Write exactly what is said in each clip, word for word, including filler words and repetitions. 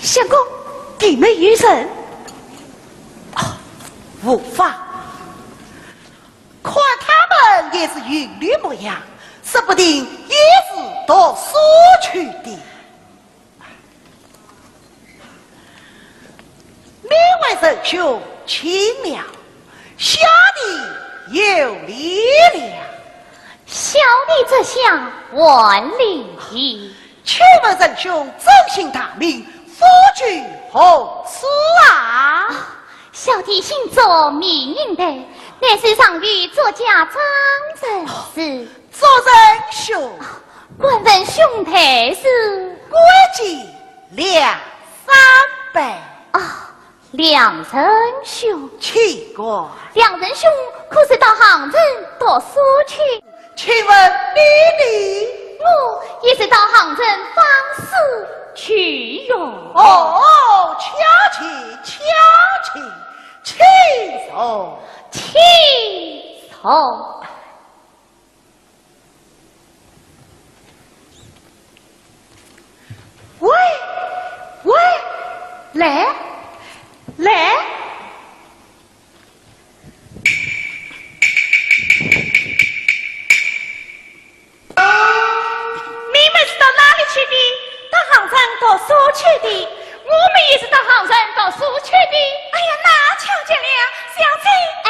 相公，里面有人。啊，无妨，看他们也是有礼模样，说不定也是读书去的。每位仁兄请了，小弟有礼了。小弟这厢还礼。请问仁兄尊姓大名，祖居何处啊？啊，小弟姓祝，名应台，乃是上虞祝家张陈氏。祝仁兄。啊，敢问兄台是？贵姓梁山伯。啊，梁仁兄。奇怪。梁仁兄可是到杭州读书去？请问你呢？我也是到杭州访师去哟。哦，请起，请起，请坐。请坐。 喂，喂，来，来。你们是到哪里去的？到杭州读书去的。我们也是到杭州读书去的。哎呀，那巧极了，小姐。哎。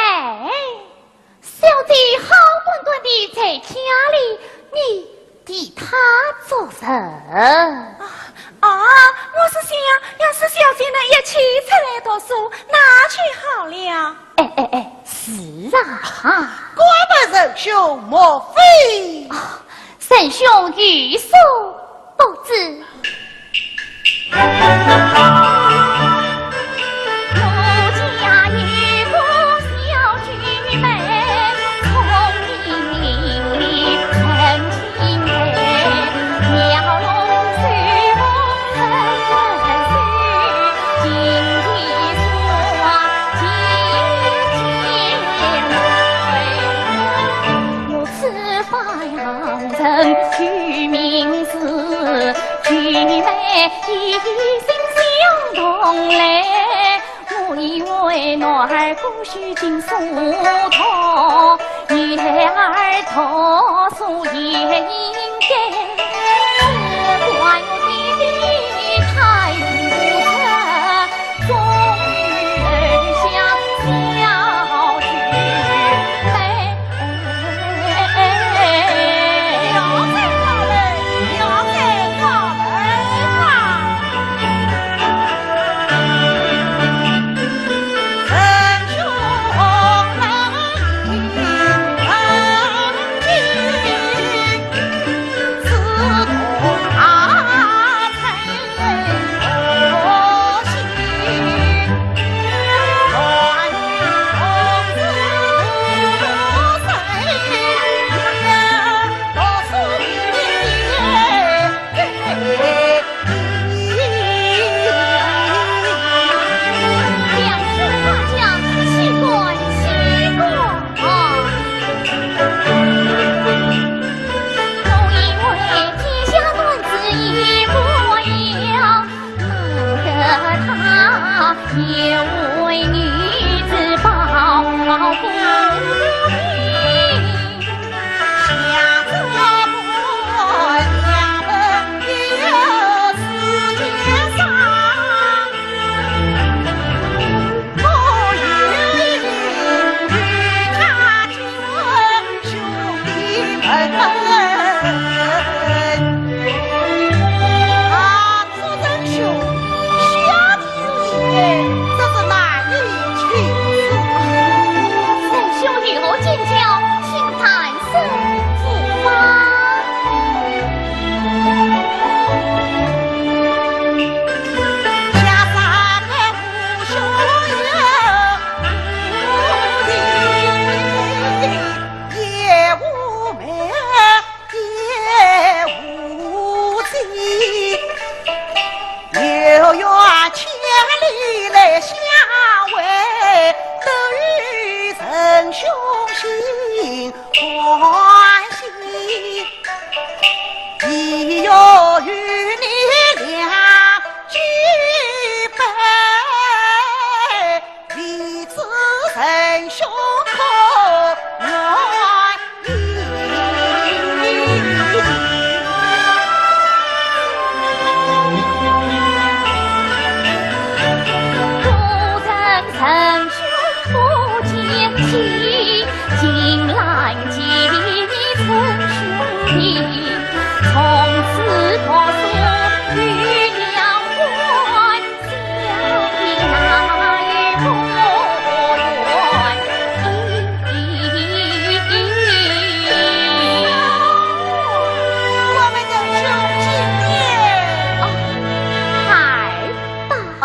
小姐好端端地在家里，你替她做甚？啊，啊，我是想，要是小姐呢一起出来读书，那就好了。哎，哎，哎，是啊。敢问仁兄莫非？啊，仁兄有所不知。 此番人取名字，取名一心相同来。我以为男儿不许进书堂，女儿读书也应该。只怪我爹爹太无知， 终于儿下小姐妹。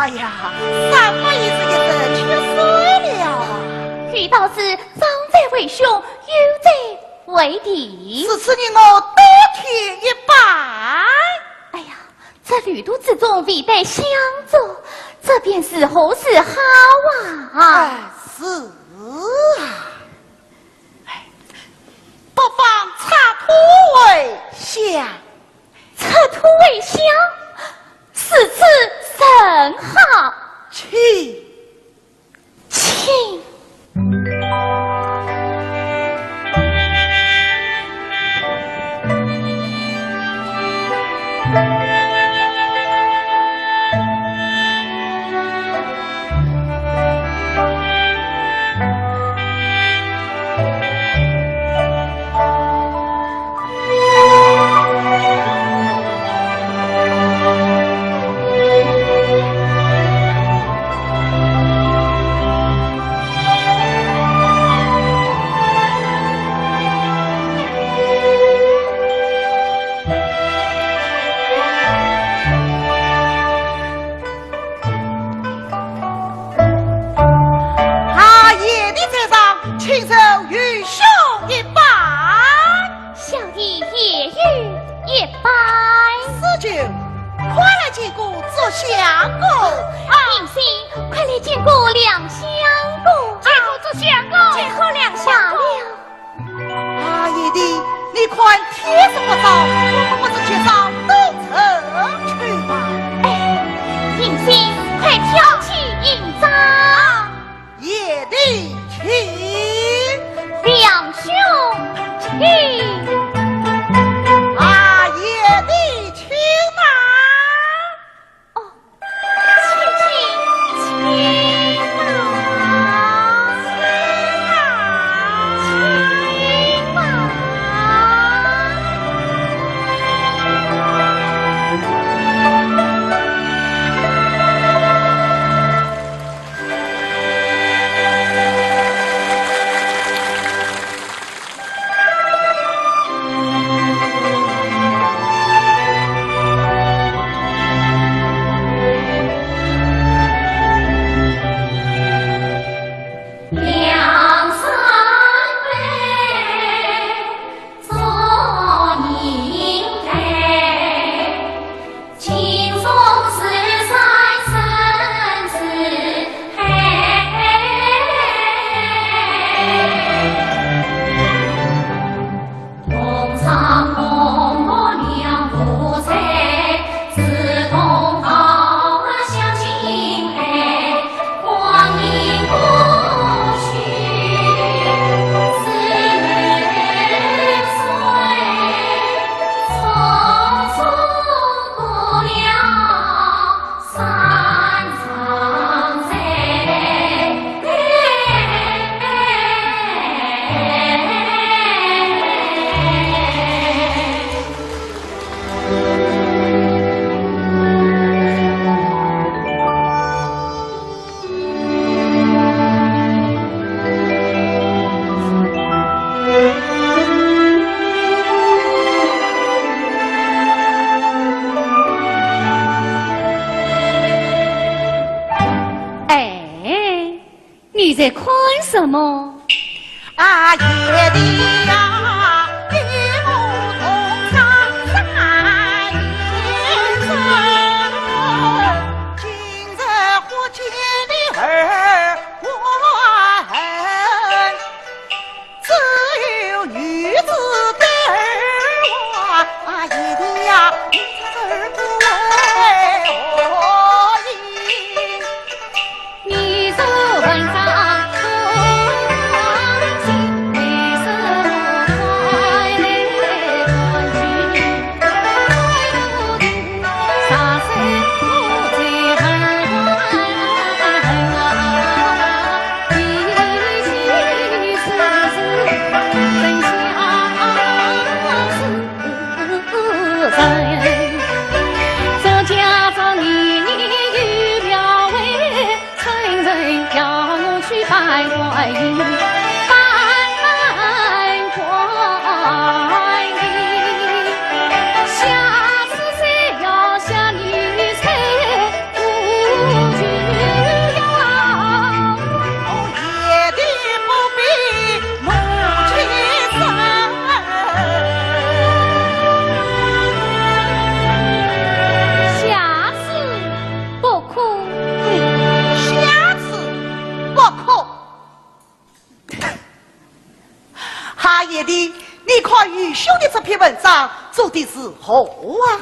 哎呀，三八也是一日却散了啊。有道是，长者为兄，幼者为弟。如此你我倒添一拜。哎呀，这旅途之中未拜相助，这便如何是好啊？哎，是啊。哎，不妨拆土为箱。拆土为箱，如此甚好。请。请。 啊，贤弟在上，请受愚兄一拜。小弟也有一拜。四舅，快来见过祝相公。啊，银心，快来见过梁相公。见过祝相公。见过梁相公。罢了。 啊，贤弟，你看天色不早，我们不如及早登车去吧。哎，银心，快挑起行装。贤弟，请。梁兄，请。啊，贤弟，请吧。 哦，请，请，请吧，请吧。 哎，你在看什么？啊，贤弟呀，你我同窗三年，今日忽见你二还，只有女子的儿啊，贤弟呀，你这儿不为何应？做的如何啊？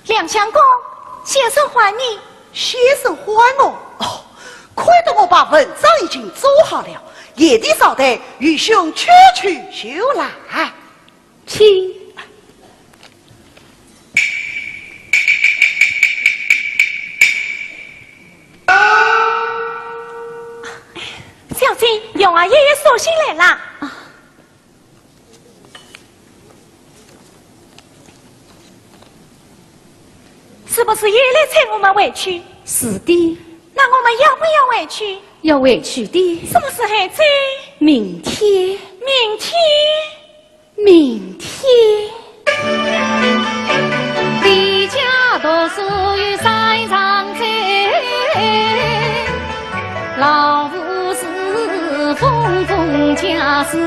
梁相公，先生唤你。先生唤我？哦，亏得我把文章已经做好了，贤弟稍待，愚兄去去就来。请。小姐，荣二爷爷书信来了。 是不是又来催我们回去？是的。那我们要不要回去？要回去的。什么时候走？明天。明天？明天。离家读书有三丈远，老夫是封封家书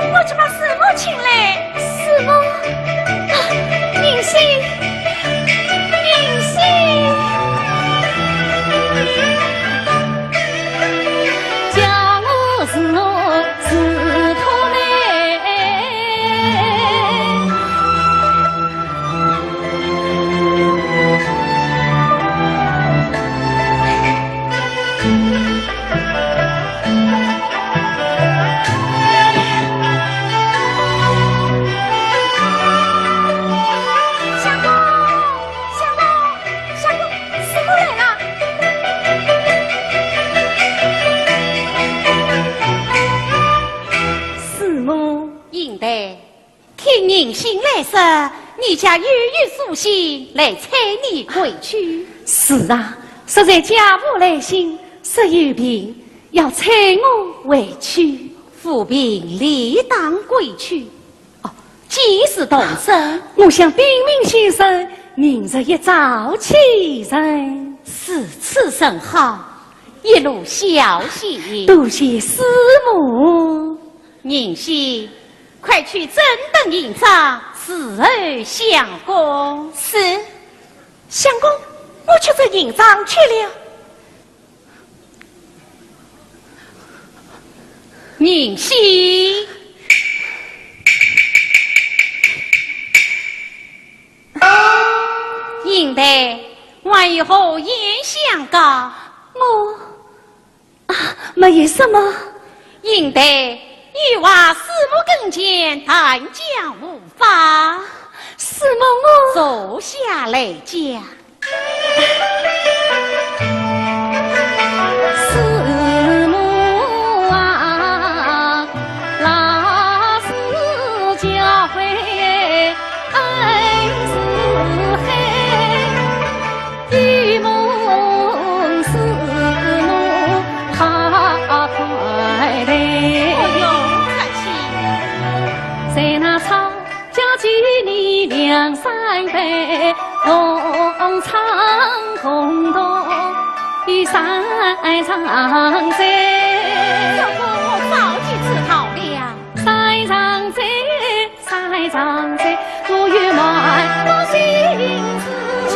我去把师母请来。师母，啊，银杏，银杏，叫我是我是托呢。 相公，相公，相公，师母来了。师母。应台。 听银杏来说，你家又有书信来催你回去。是啊，说在家父来信，说有病，要催我回去。父病理当归去。哦，既是动身，我想禀明先生，明日一早启程。如此甚好，一路小心。多谢师母。 银杏，快去整顿行装，伺候相公。是，相公，我去整行装去了。银杏，应台，还有何言相告？我 啊，没有什么。应台，有话师母跟前谈讲无妨。师母我……坐下来讲。师母啊，老师教诲恩师hei 这个我早就知道了。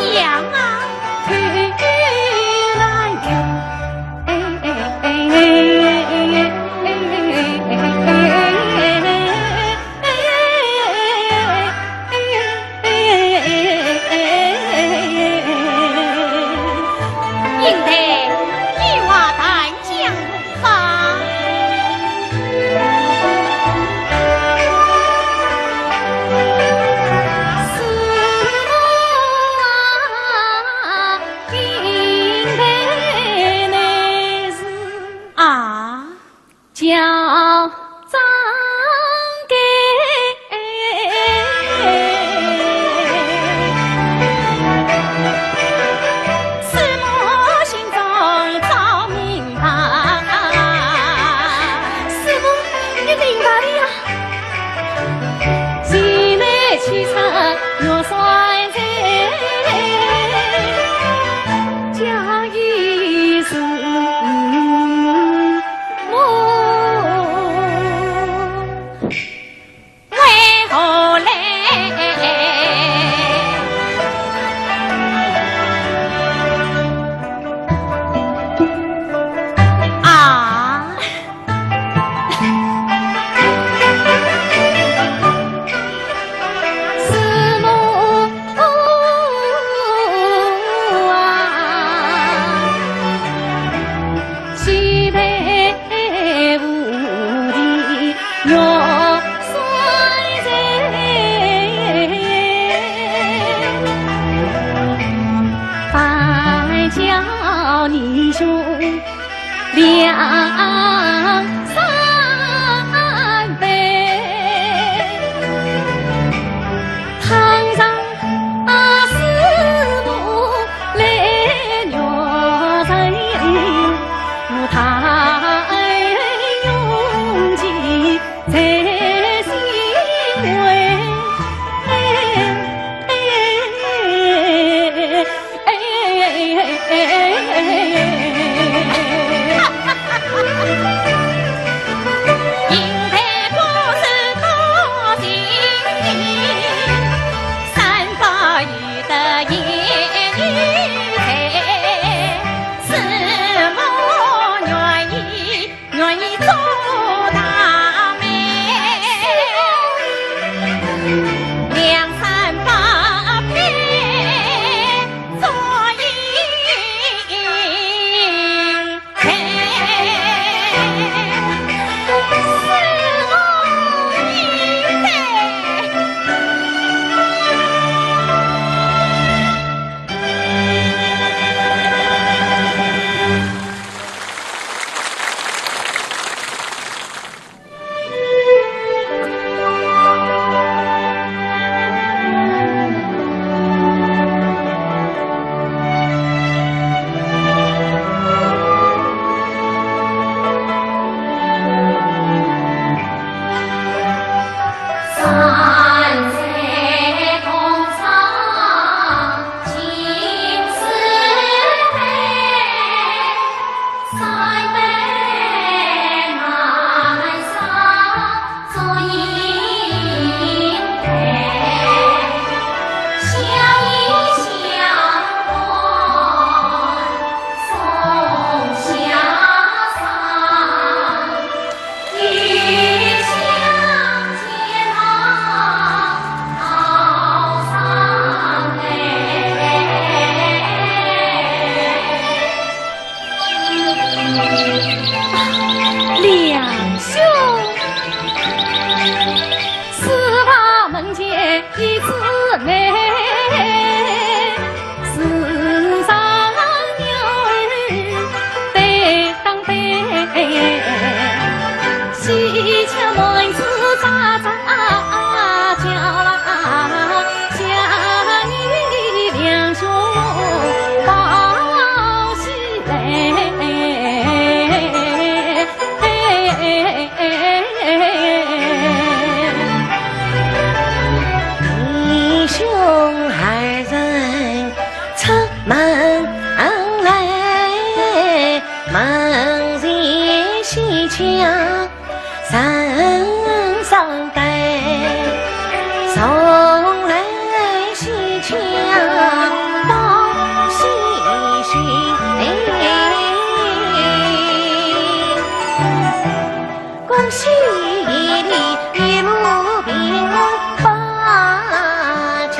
讲啊。应台，你话谈讲无妨。师父啊，应台乃是啊。 叫张根。师父心中早明白。师父，你明白了呀？前来启程玉山前，叫一声 为何来？啊！ 梁兄，书房门前一枝梅，树上鸟儿对当飞，喜鹊满枝喳喳叫啦。 将你梁兄抱起来。弟兄二人出门人生悲，从来西厢望西行。恭喜你一路平安发家。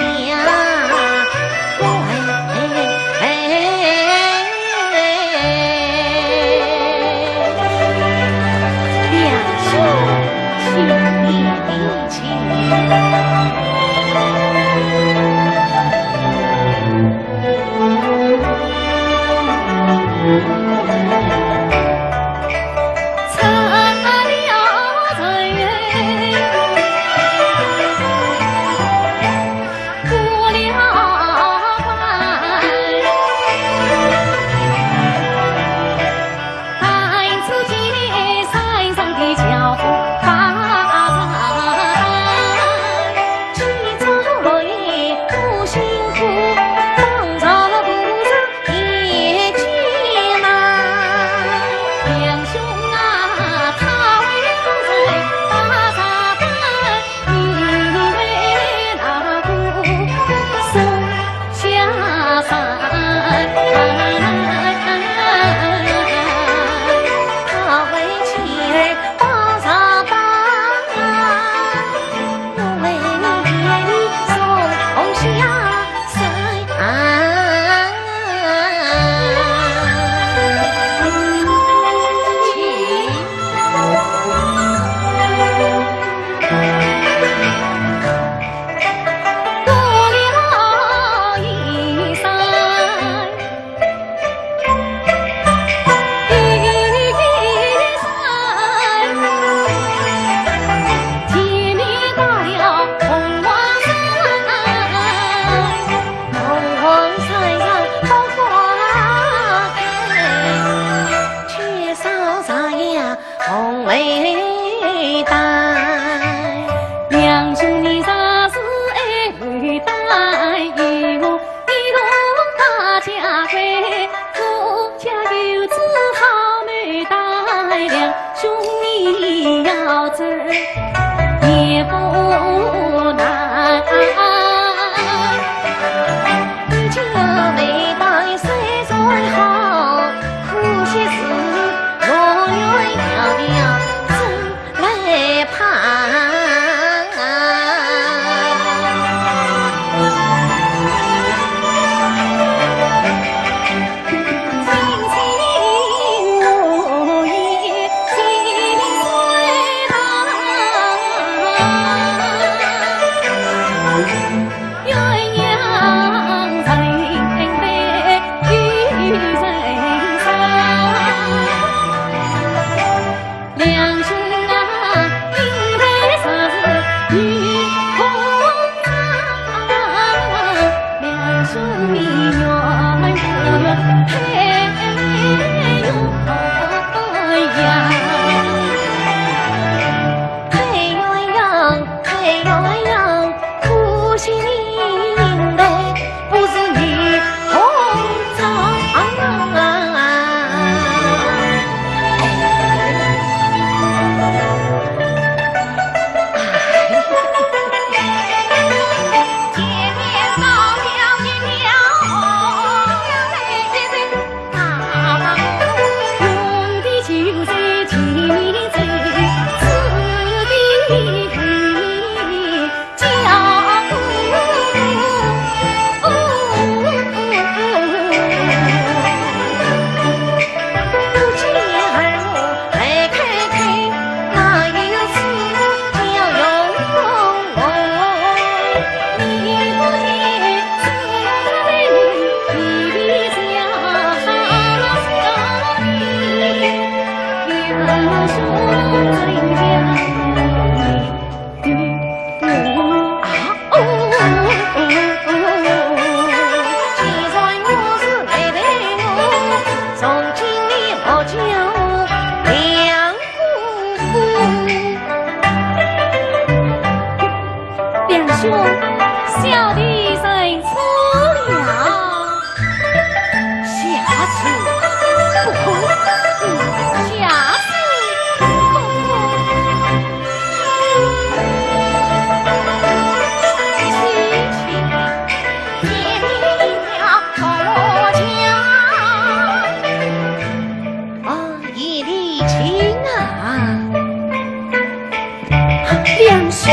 梁兄。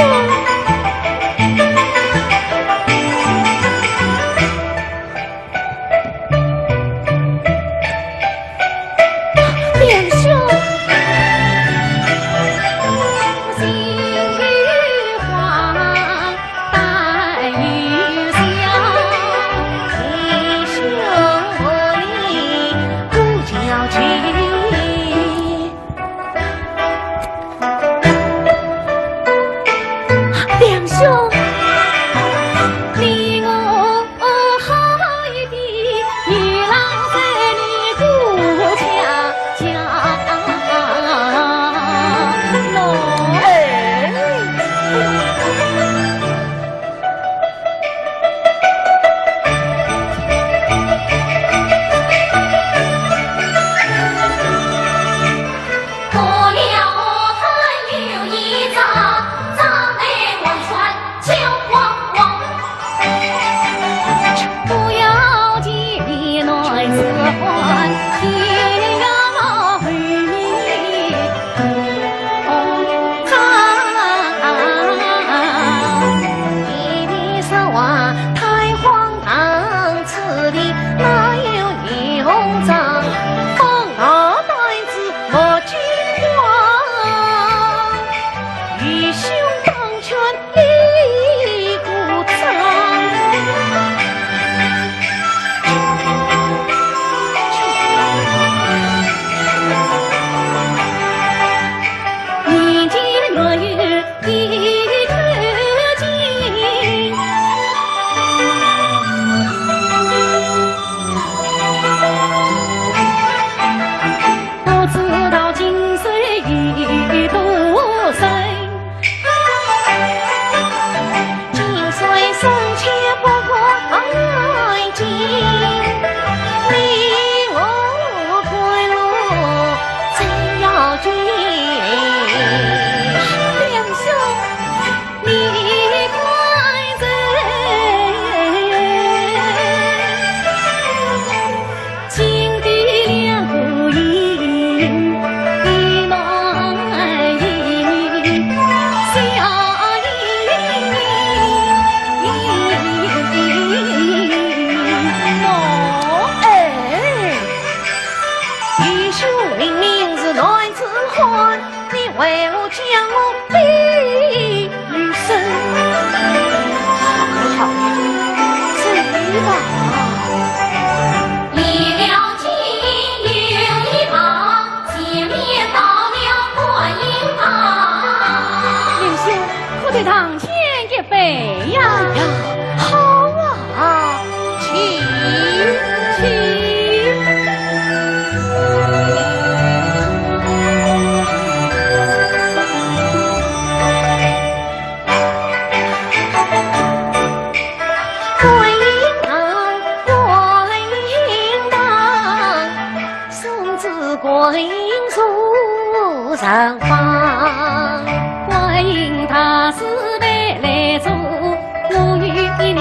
梁兄。 梁兄。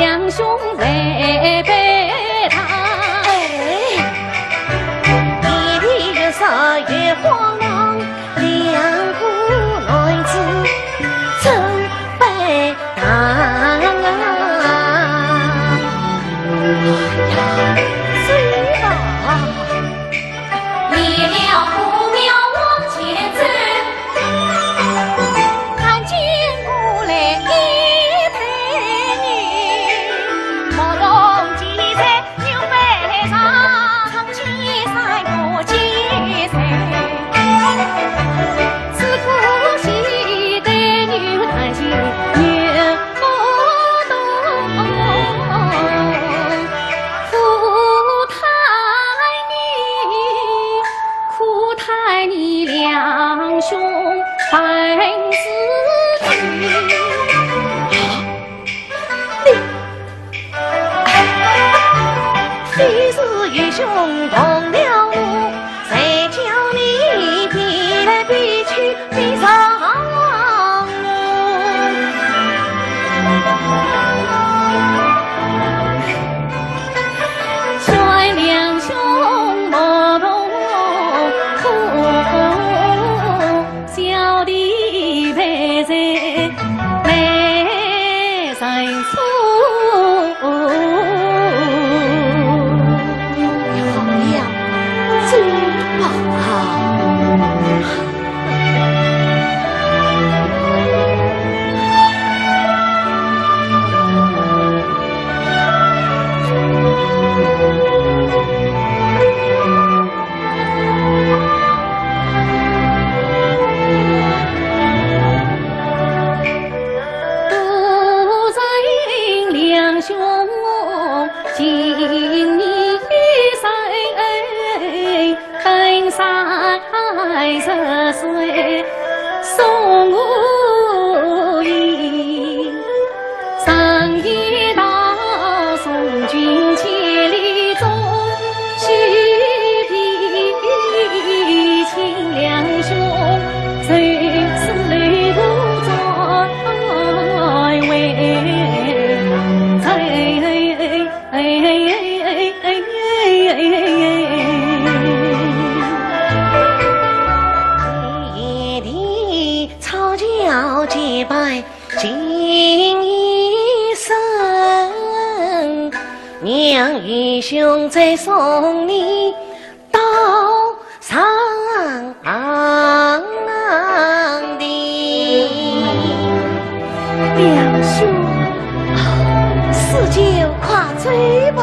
梁兄。小结拜，今一生，娘与兄再送你到 上的。梁兄，四舅，快走吧。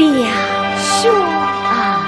梁兄啊！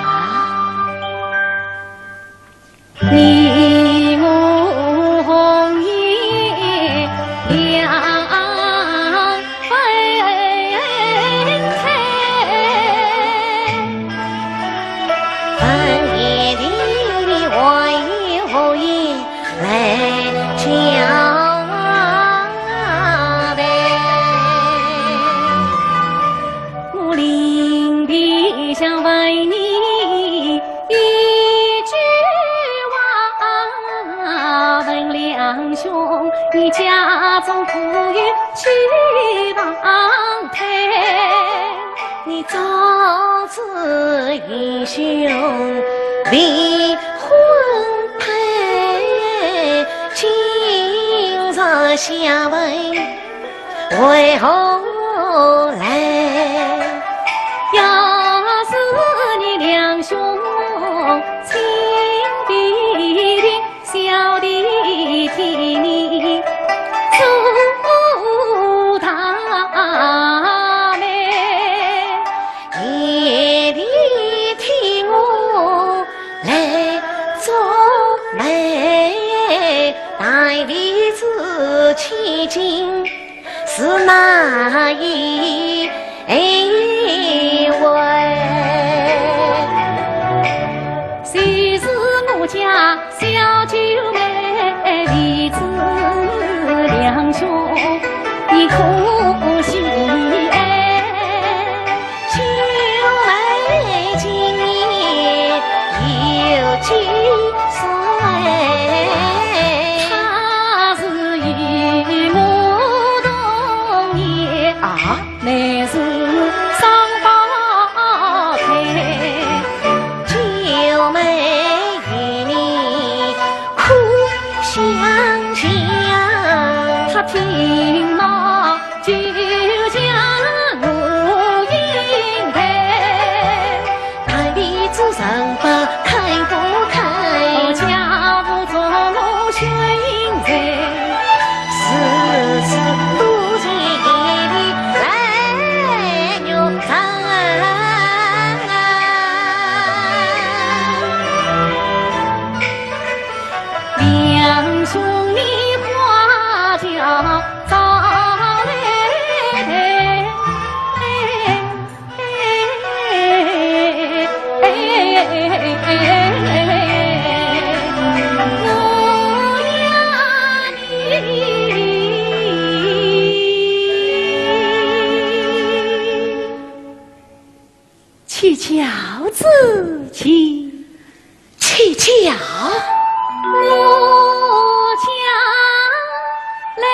起轿子去。起轿？我家来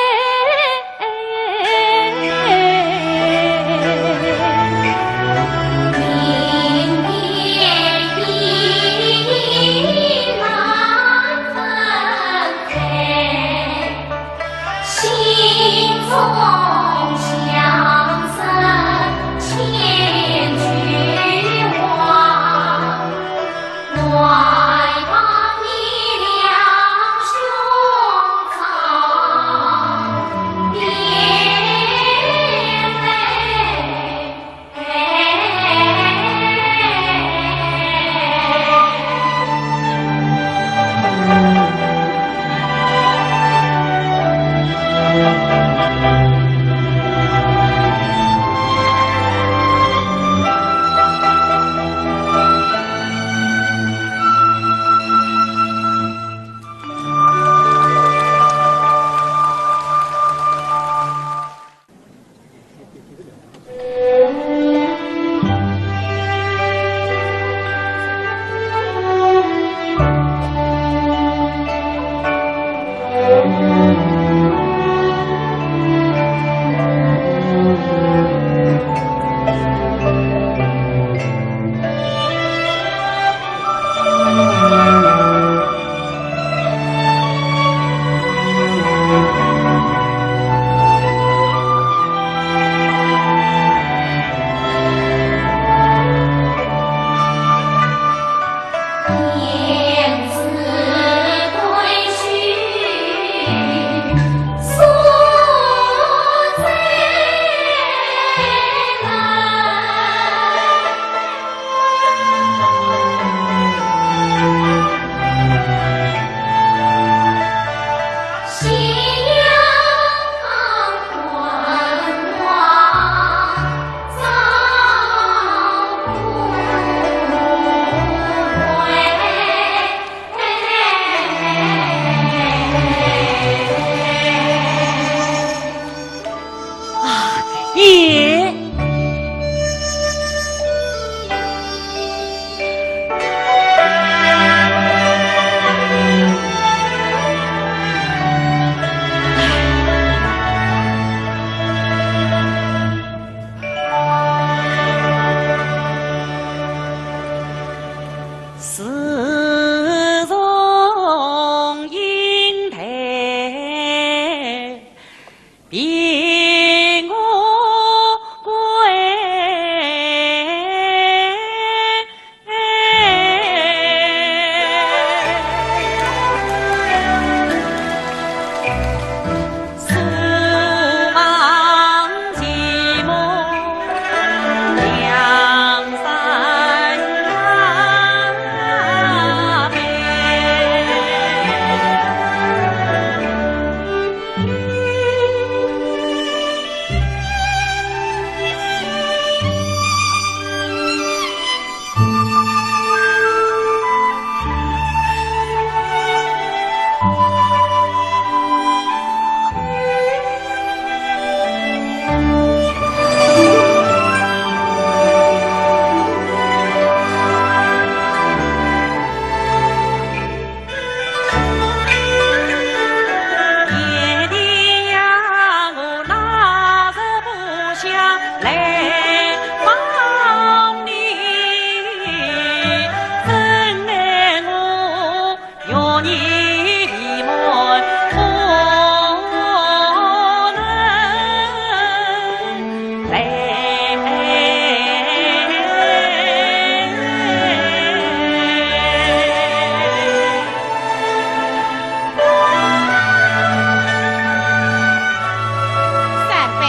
三杯，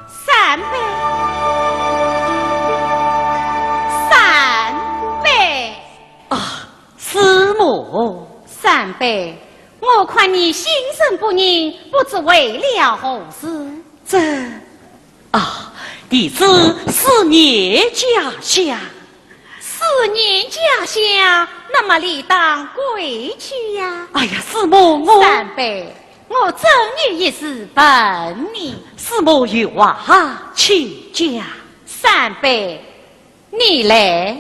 三杯，三杯。啊，师母。三杯，我看你心神不宁，不知为了何事？这，啊，弟子思念家乡。 思念家乡，那么理当归去呀。哎呀，师母，我……三杯，我真有一事问你。师母有话请讲。三杯，你来。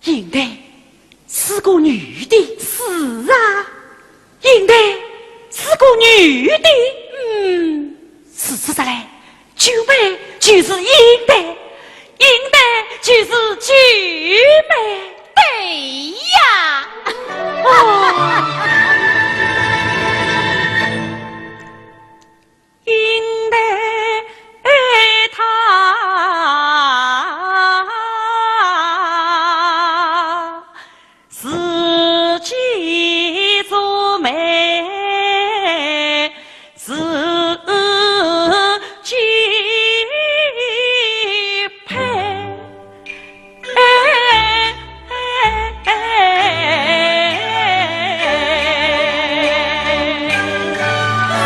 应该是个女的。是啊，应该是个女的。嗯，如此说来，九妹就是应该，应该就是九妹。对呀。哦。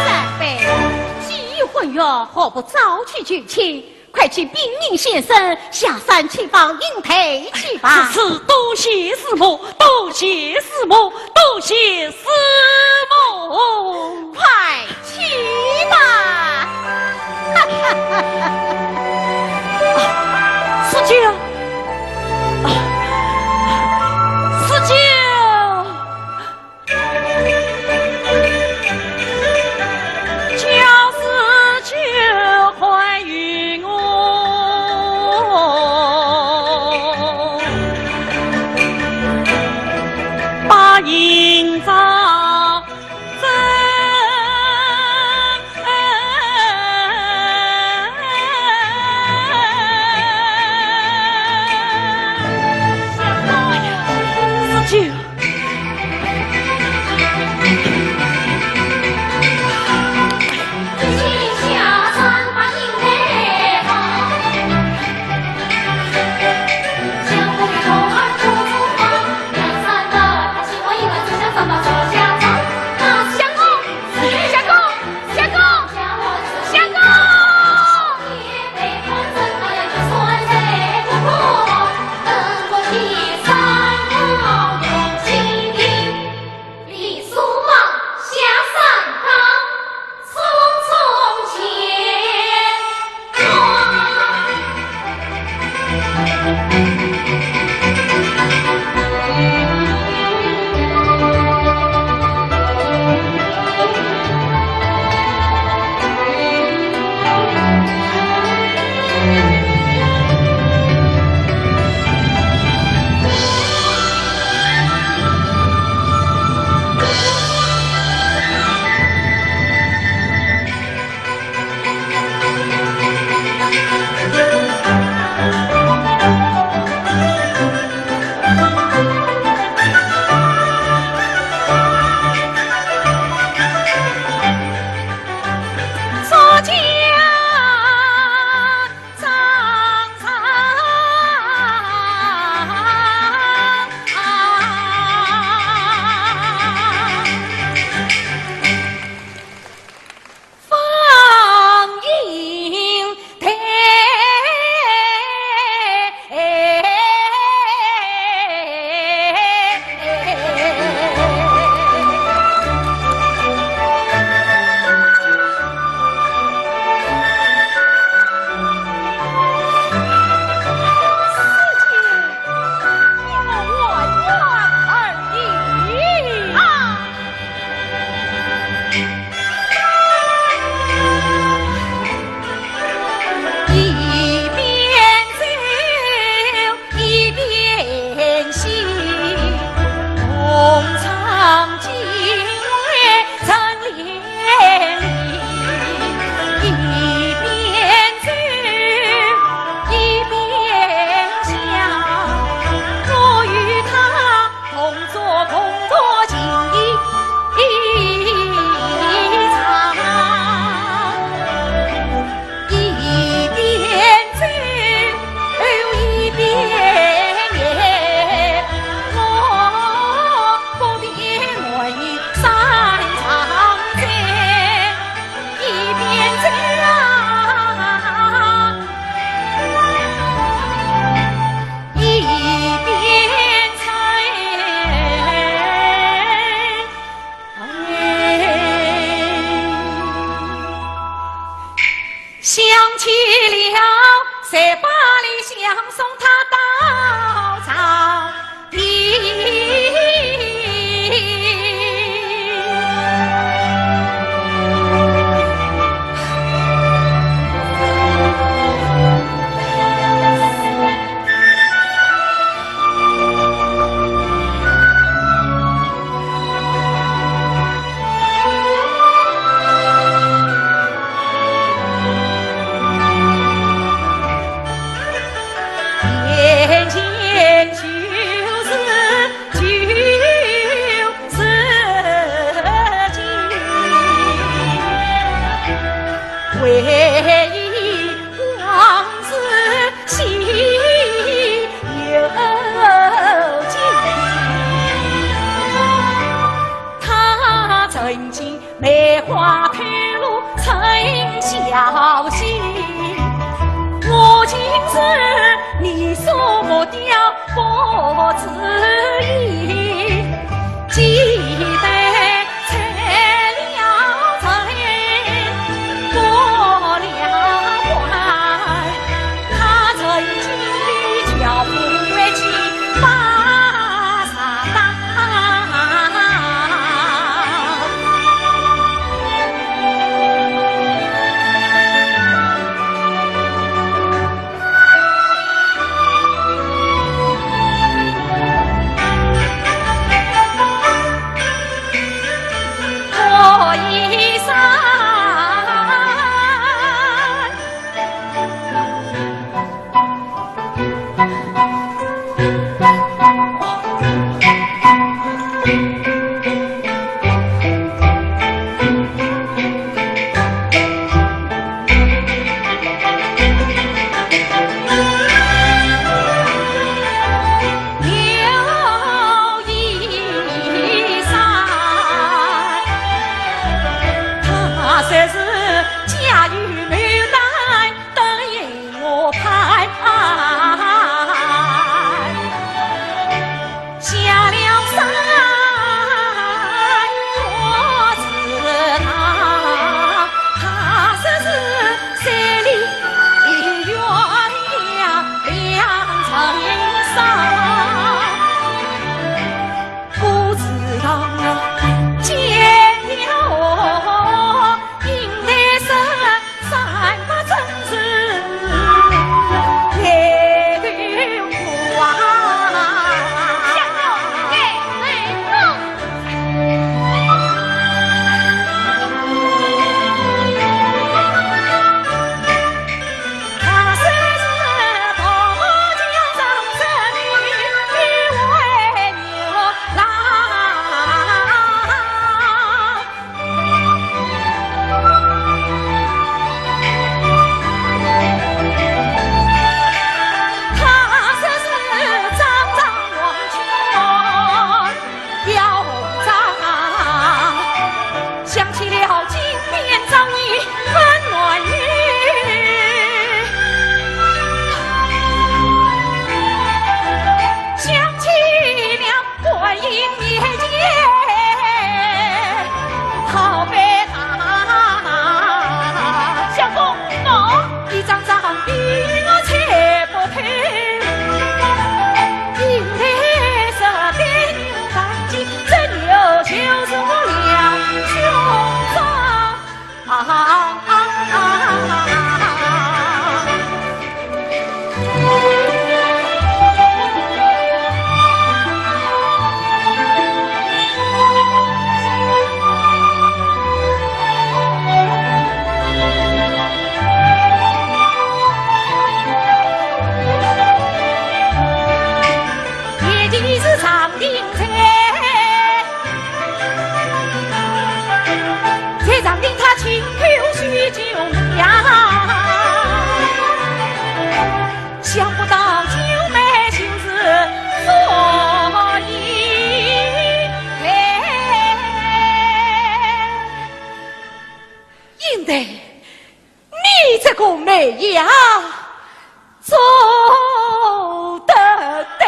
三杯，既已婚约，何不早去求亲？快请禀明先生，下山去访英台去吧。如此多谢师母，多谢师母，多谢师母。快 去吧。啊，四舅，啊，四舅。想起了，才把李相送他到朝廷。眼前就是旧时情，回忆往事心又惊。他曾经 梅花开落春宵醒，我竟是你所抹掉不知影。记得拆了尘，拨了环，他曾经的脚步归去马上当。 应得，你这个媒呀， 做得对。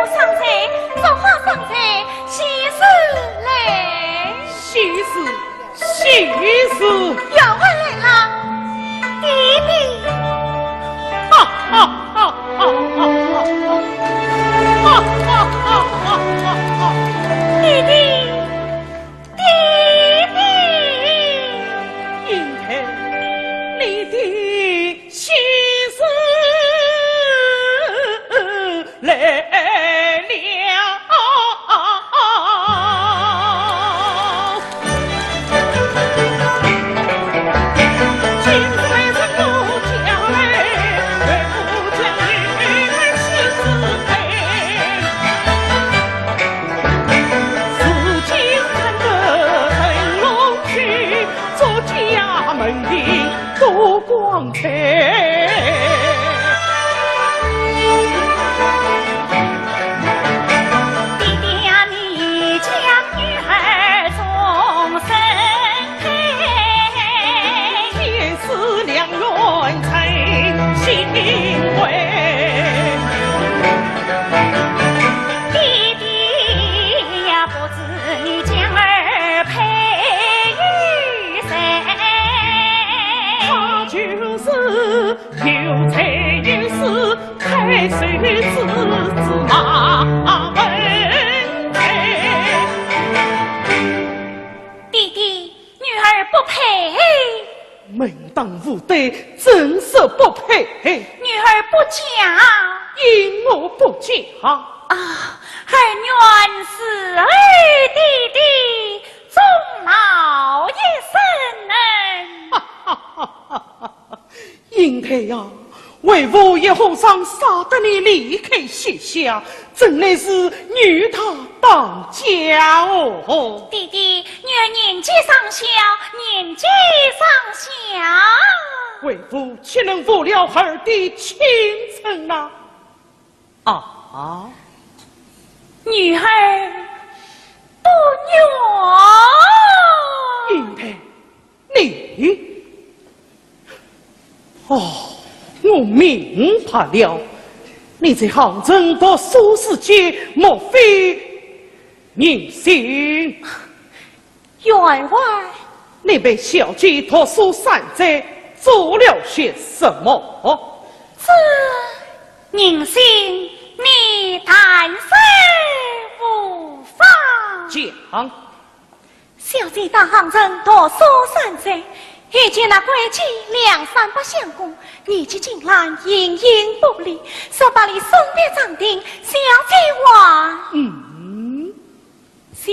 上菜，说话上菜，喜事来。喜事，喜事。员外来了，弟弟。哈哈哈哈哈哈！哈哈哈哈哈哈！弟弟，弟弟。英台，你的喜事来了。弟弟，女儿不配。门当户对，怎说不配？女儿不嫁。因何不嫁？啊，儿愿侍儿弟弟终老一生。 英台呀，为父一和尚舍得你离开膝下，真乃是女大当嫁哦。弟弟，女儿年纪尚小，年纪尚小。为父岂能负了儿的青春呐？啊，女儿不愿。英台， 你？哦，我明白了，你在杭州读书时节，莫非人心？员外。你陪小姐读书三载，做了些什么？这人心，你但是无妨。讲。 小姐到杭州读书三载，遇见那贵贱梁山伯相公，年纪轻来，形影不离，说把你送别张亭，小姐还，嗯。小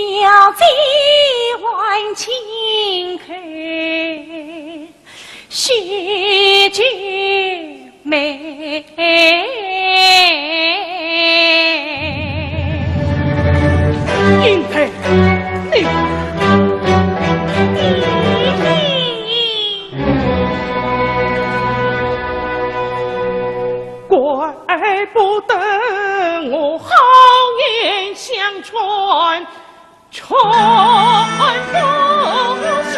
姐还情开。 喜结眉。英台，你，怪不得我好言相劝， 劝不醒，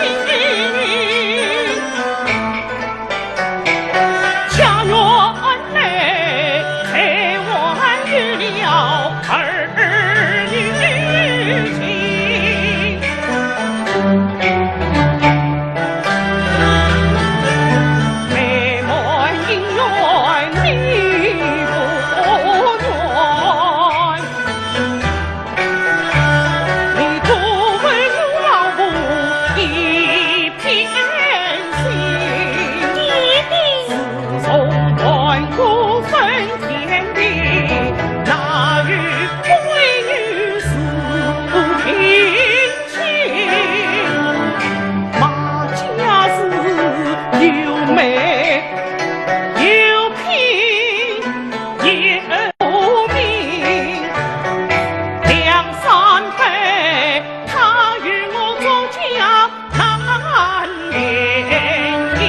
家院内才还有了儿女情。美满姻缘你不愿， 你多为我老父一片心。自从断骨分田地，哪有闺女是平亲？马家是又美又平 也无名，梁山伯他与我做家难联姻。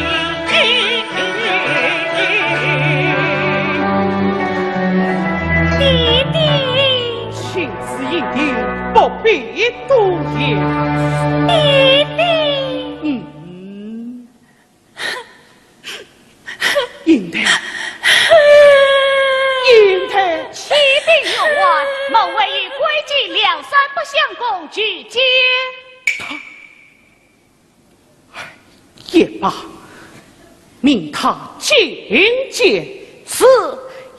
爹爹，情是一定，不必多言。爹爹。嗯。 英台，英台，启禀员外，请梁山伯相公去见。也罢，命他进见。是，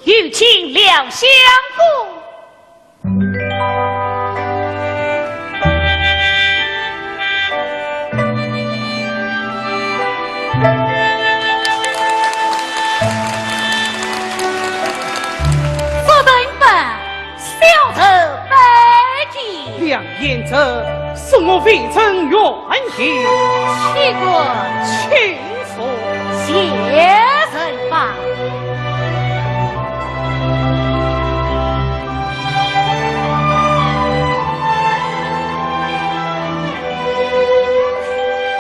有请梁相公。 小人拜见。梁贤侄，恕我未曾远迎。岂敢。请坐。谢人吧。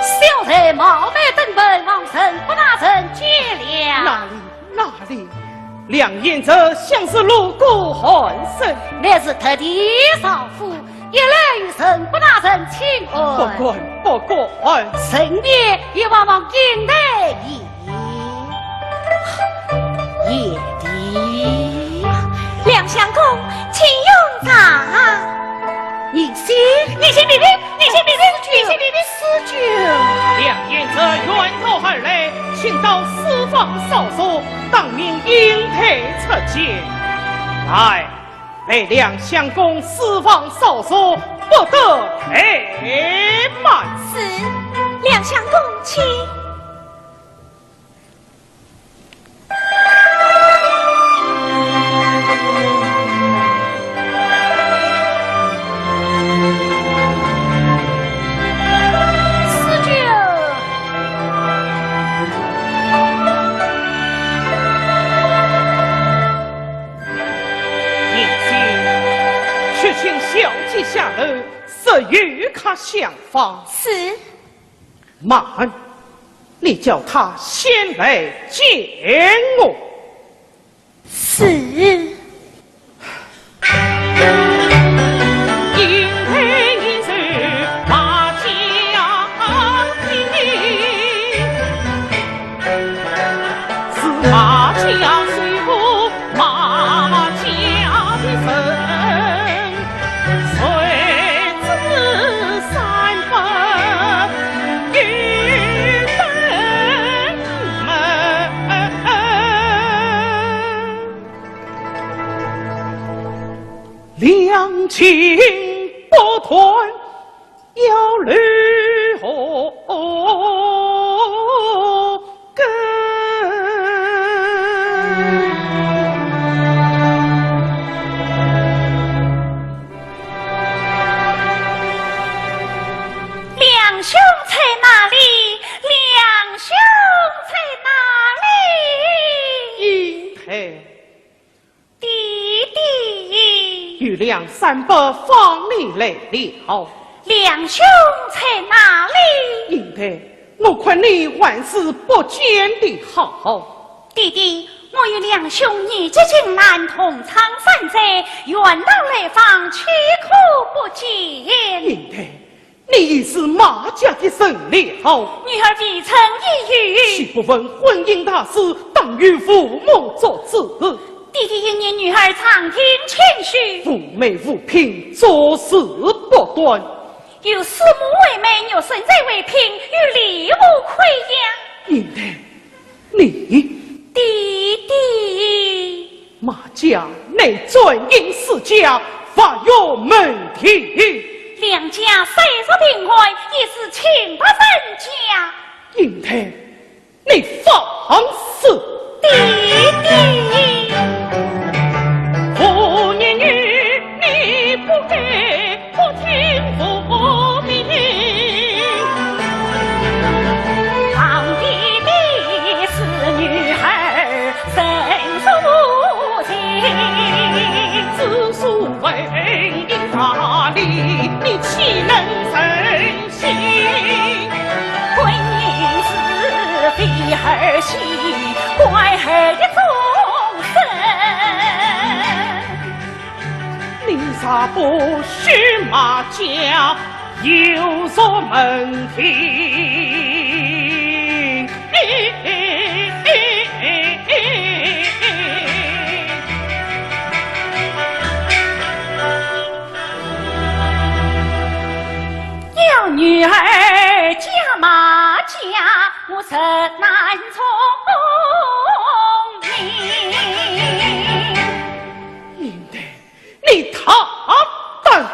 小人冒昧登门，望陈伯大人见谅。哪里，哪里，梁贤侄向是路过寒舍。乃是特地上府，一来与陈伯大人请安。不敢，不敢。顺便也望望金台爷。贤弟。梁相公，请用茶。 你先，你先别别，你先别别，你先别别。师舅。梁贤侄远道而来，请到书房稍坐，当面因罪出见。来，为梁相公书房稍坐，不得怠慢。是，梁相公请。 师舅。贤弟，去请小姐下楼，说有客相访。是。 慢，你叫她先来见我。是。梁兄在哪里？梁兄在哪里？英台。弟弟。有梁山伯访你来了。梁兄在哪里？英台，我看你还是不见的好。弟弟，我与梁兄年纪近满，同窗三载，远道来访，岂可不见？英台， 你已是马家的人了。女儿未曾一语。岂不问婚姻大事，当由父母做主。弟弟一言，女儿常听谦虚。无媒无聘，做事不端。有师母为媒，玉生才为聘，与李武亏呀。英台， 你。弟弟。马家乃簪缨世家，法有门第。梁家虽是平安，也是清白人家。英台，你放肆！弟弟。 你若不许马家有所门第。你太大胆！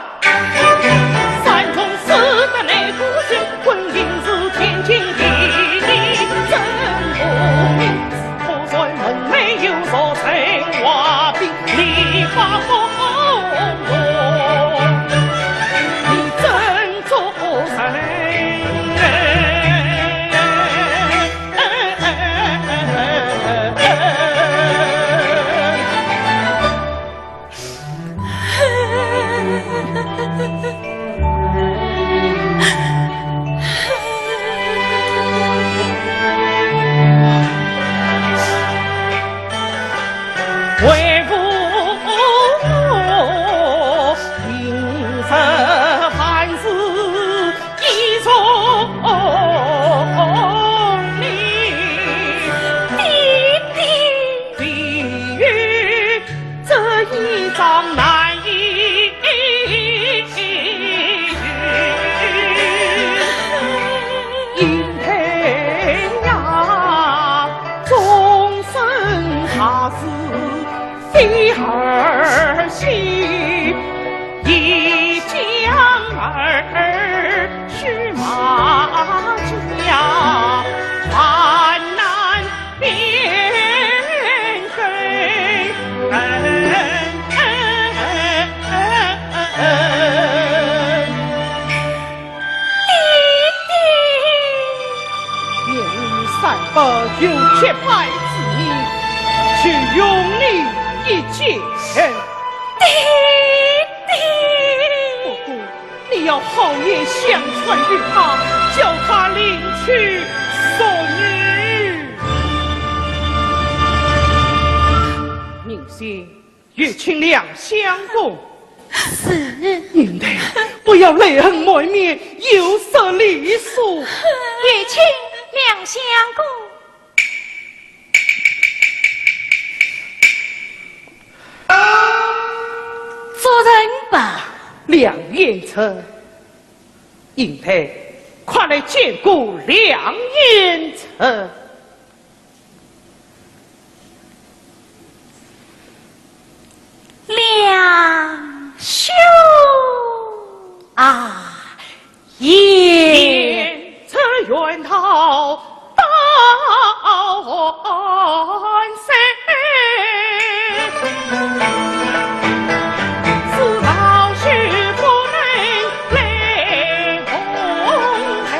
爹爹，愿你与三伯有结拜之年，就容你一见。爹爹，不过你要好言相劝于他，叫他另娶淑女。宁心， 有请梁相公。是。云台，不要泪痕满面，有失礼数。有请梁相公。主人吧。梁贤臣。云台，快来见过梁贤臣。 梁兄啊，贤臣远道到安西，是老朽不能来奉陪。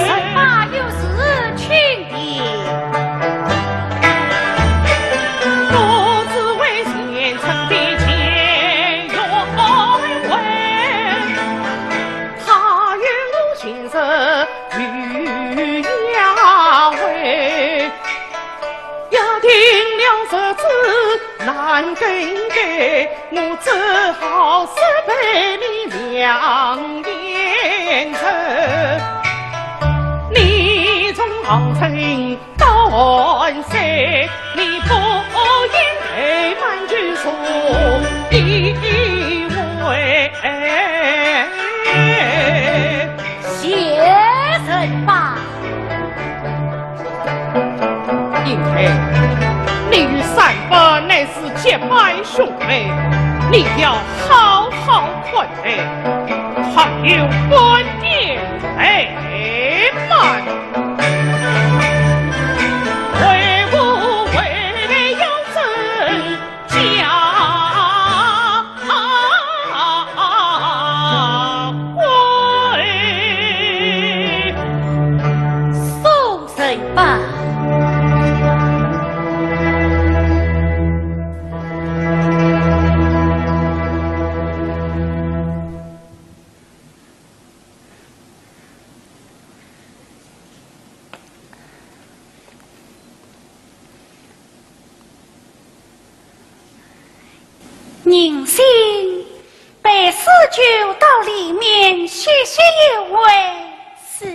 臣爸有事请 谢人吧。云台，你与三伯乃是结拜兄妹，你要好好看待，倘有半点怠慢， 宁心，陪四舅到里面歇息一会。是。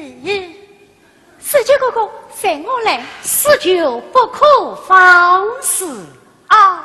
四舅哥哥，随我来。四舅不可放肆。啊。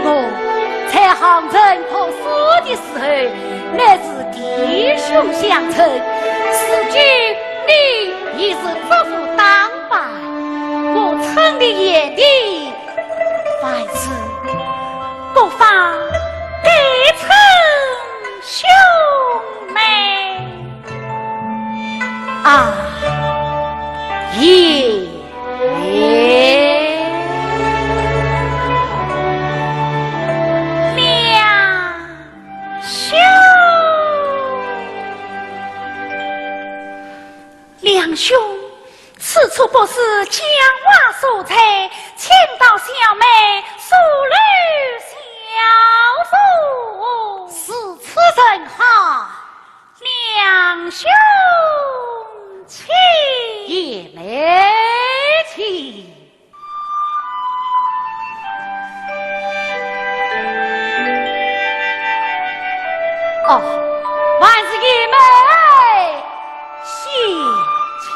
我在杭城读书的时候，乃是弟兄相称，如今你已是祖父当拜，我称你贤弟，还是不妨对称兄妹。 啊，贤妹。梁兄。梁兄，此处不是讲话所在，请到小妹速留小父。如此甚好。 梁兄请。贤妹请。哦，还是贤妹先请。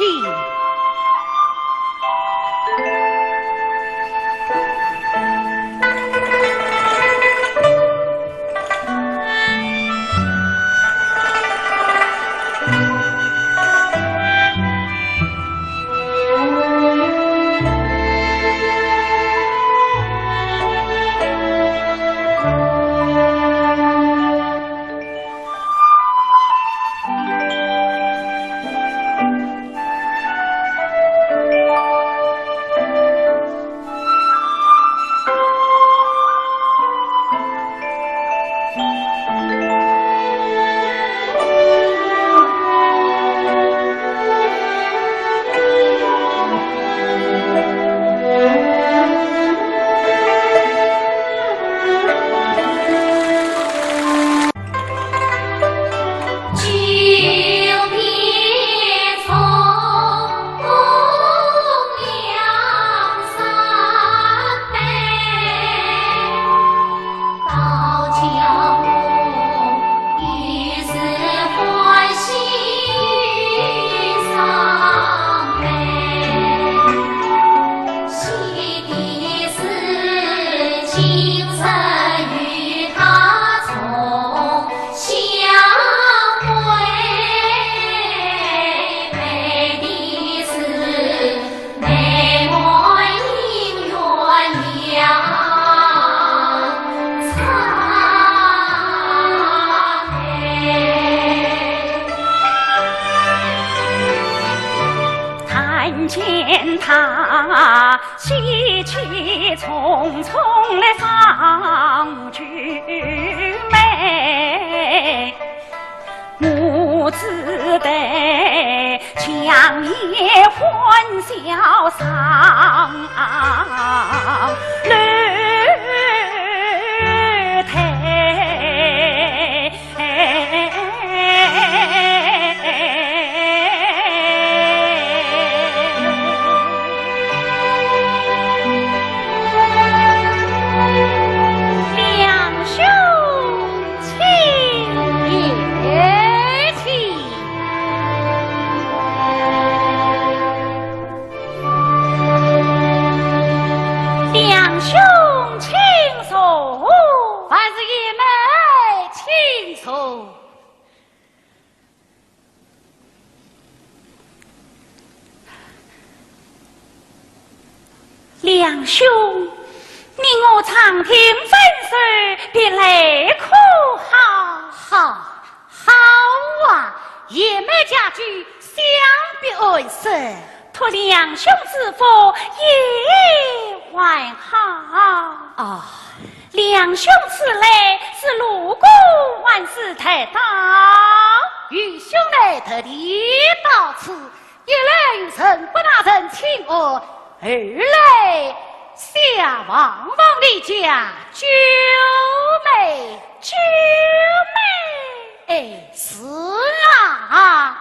看见他喜气冲冲来上去，妹母子的强颜欢笑上楼台。 梁兄请。贤妹请。 梁兄请坐。还是贤妹请坐。梁兄，你我长亭分手，别来可好？好。 好啊，贤妹佳句，想必安生。托梁兄之福，也还好。哦。梁兄此来是路过，还是特到？愚兄乃特地到此， 一来与陈国大人请安，二来想望望你家九妹。九妹？哎，是啊。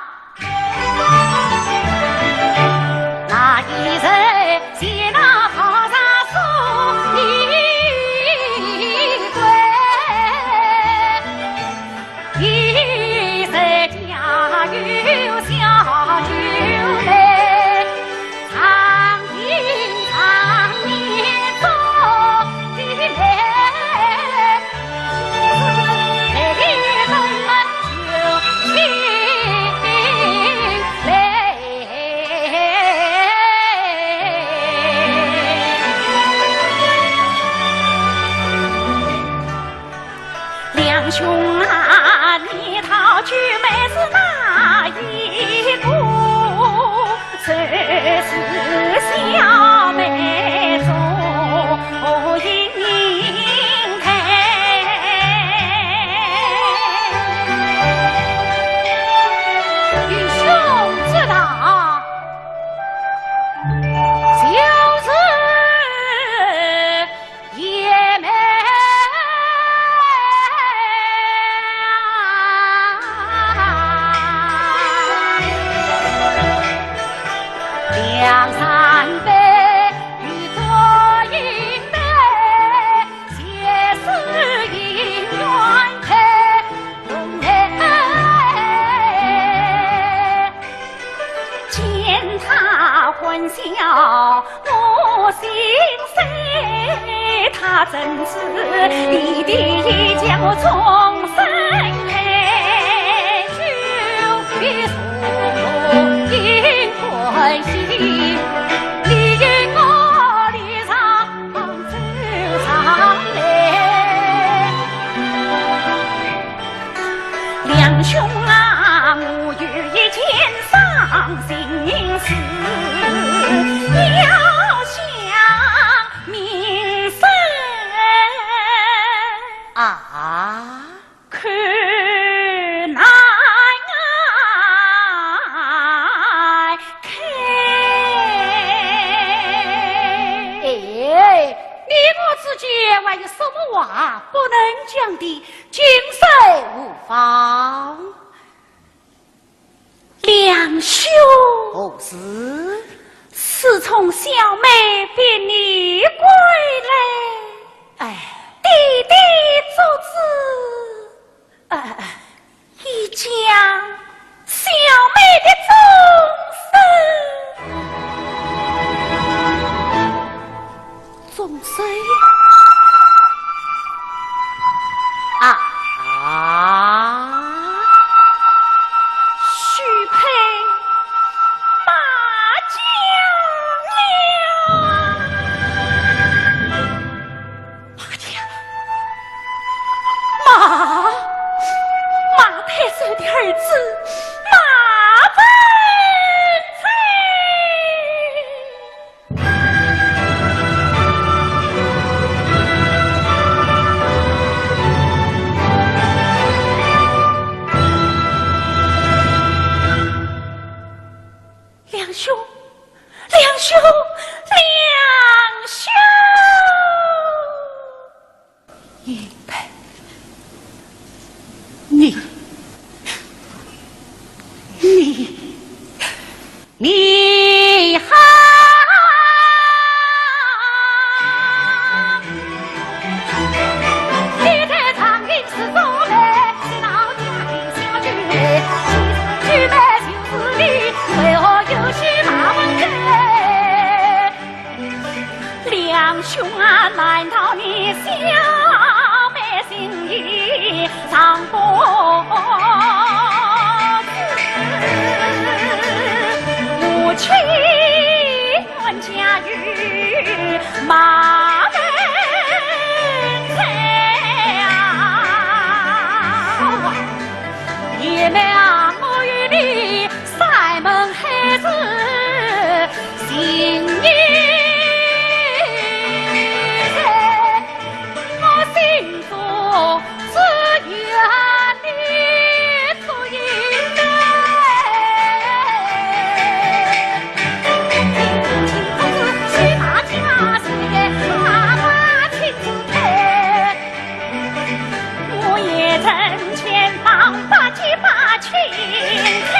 兄啊，你讨九妹是哪一个？就是小妹祝英台。愚兄知道，就是 也没两三杯，与祝英台，皆是姻缘配。 见她欢笑我心碎，她怎知你的意将我终身配。就比如我应欢喜，你因我离伤 梁兄啊，我有一件伤心事，要向明说。啊？可难开口。哎，你我之间还有什么话不能讲的？ 尽说无妨。梁兄，何事？自从小妹别你归来，哎，爹爹做主，哎，已将 小妹的终身。终身？啊，许配马家了。 马家，马，马太守的儿子，马文才。梁兄，梁兄，梁兄！ 你配，你，你，你好！你在长亭之中呢，是老家的小九妹，其实九妹就是你，为何又是马文才？ 梁兄啊，难道你小妹心意尚不知？我情愿嫁与马文才啊！ 也没啊，我与你山盟海誓，情义在我心中只有你独一人。我也曾千方百计把情拆，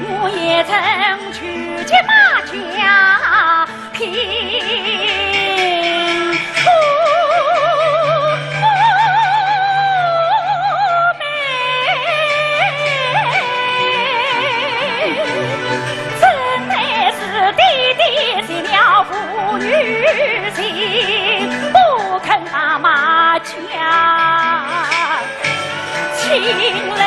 我也曾去见马家平。真乃是爹爹惜了父女情，不肯把马家请来。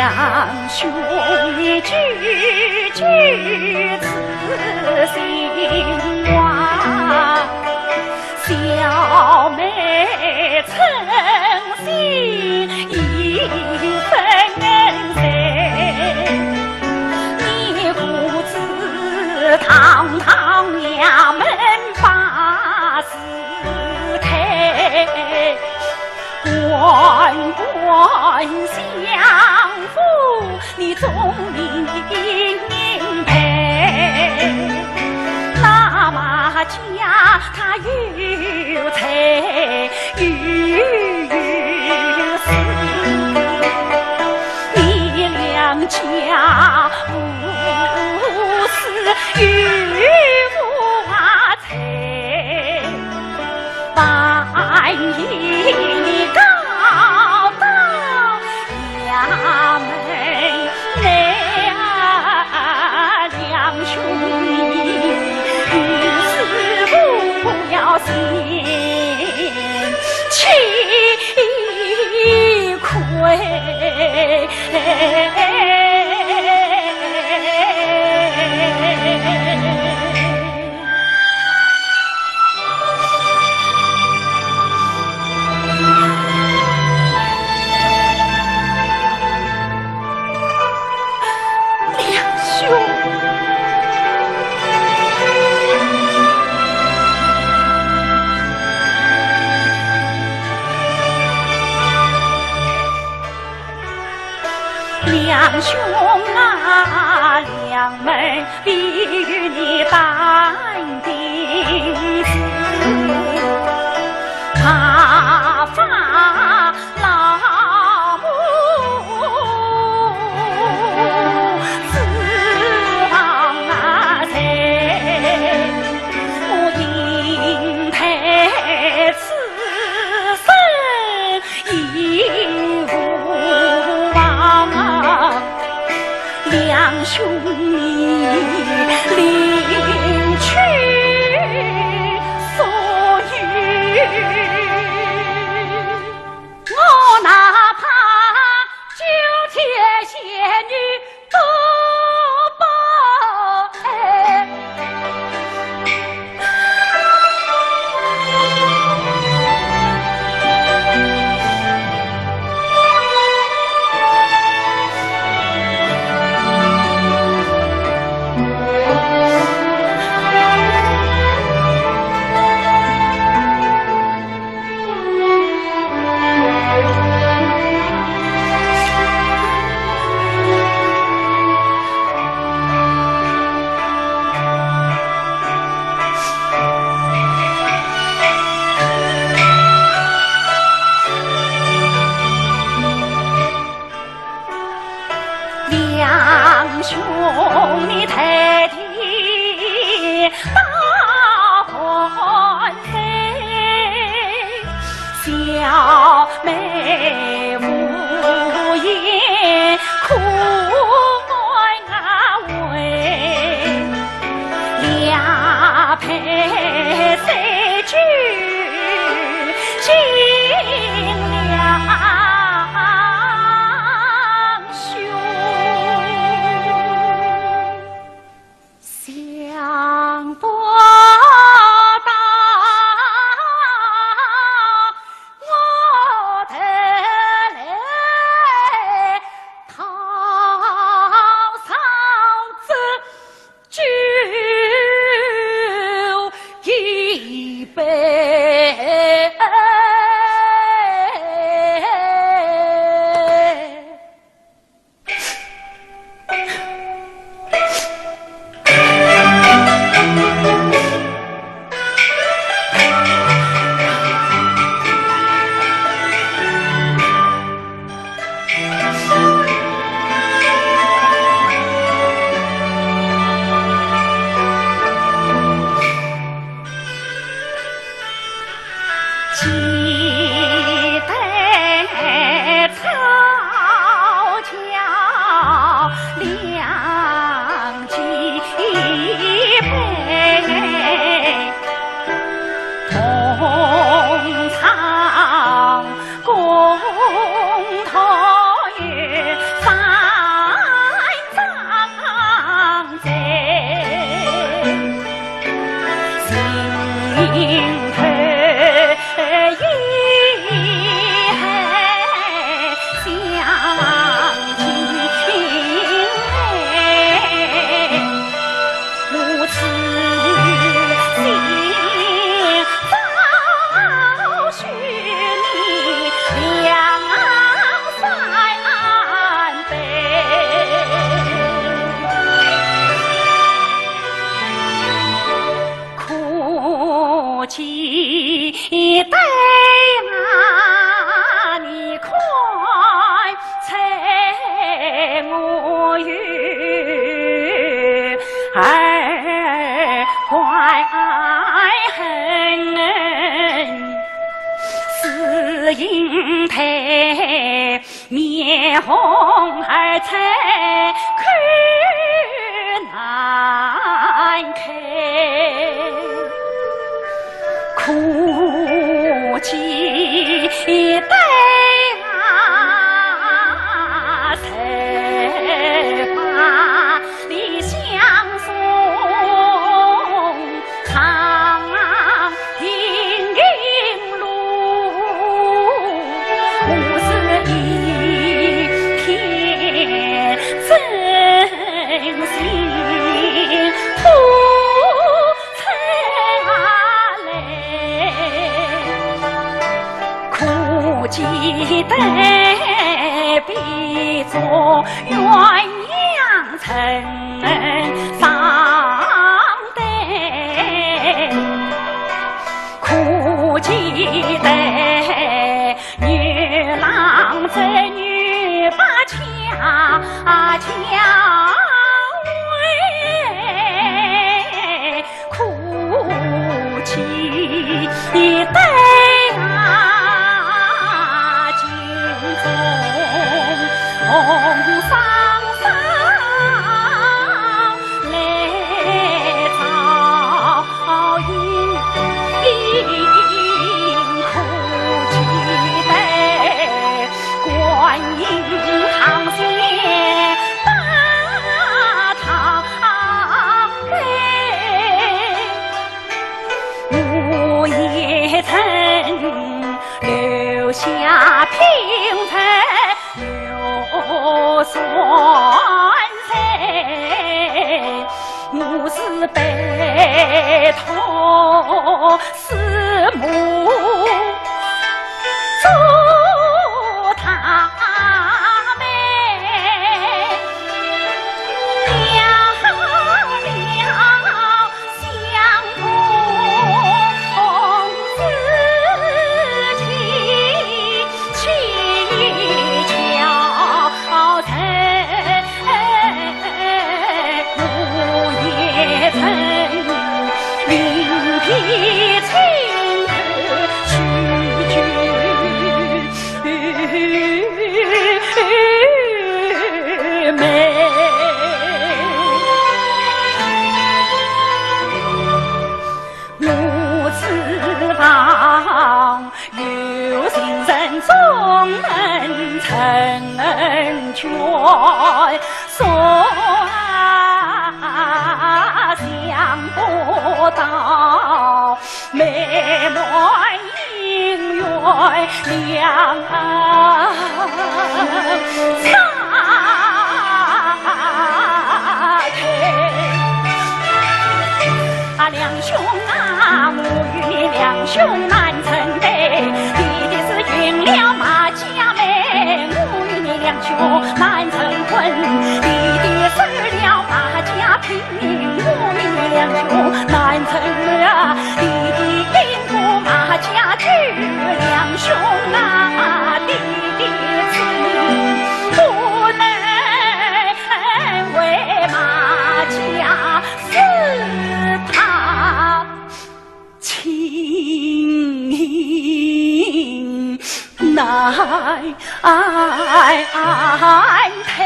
两兄弟句句此心话，小妹称心已分谁？你可知堂堂衙门把 开，官官相护，你总明白。那马家他有财有势，你两家无势有无财。 万一你告到衙门来啊，两兄弟，于是不要嫌弃亏。 两兄啊，两门必与你担定是，怕发老母子亡啊谁？我因待此生 已无望，两兄弟领去所有。我哪怕九天仙女 都不爱。两兄弟抬地把官司，小妹无言苦爱啊为，两陪谁去敬两 兄，想不到我的儿怀恨，死因待面红耳赤，口难开。苦鸡待啊，谁把 里相送，长亭影路，我是一片真心苦。 春来，苦鸡待，比作鸳鸯成双对。苦鸡待，牛郎织女把恰巧为。 苦鸡待啊，金钟红双双来照应。苦鸡待，观音堂前把 堂妹，我也曾留下品文留传谁，我是拜托 师母做堂妹，了了相逢自己乞巧成。 我也曾另辟青途去救妹。 我此房有情人终能成眷，所想不到美满姻缘两拆开。 啊，梁兄啊，我与你梁兄难成对，你的是寻了马家妹，我与你梁兄难成婚，你的受了马家聘，我与你梁兄难成啊，你的因果马家救，梁兄啊，你的情不能 为马家死他情难退。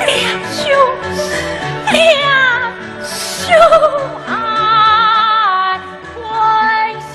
梁兄，梁兄啊，关心。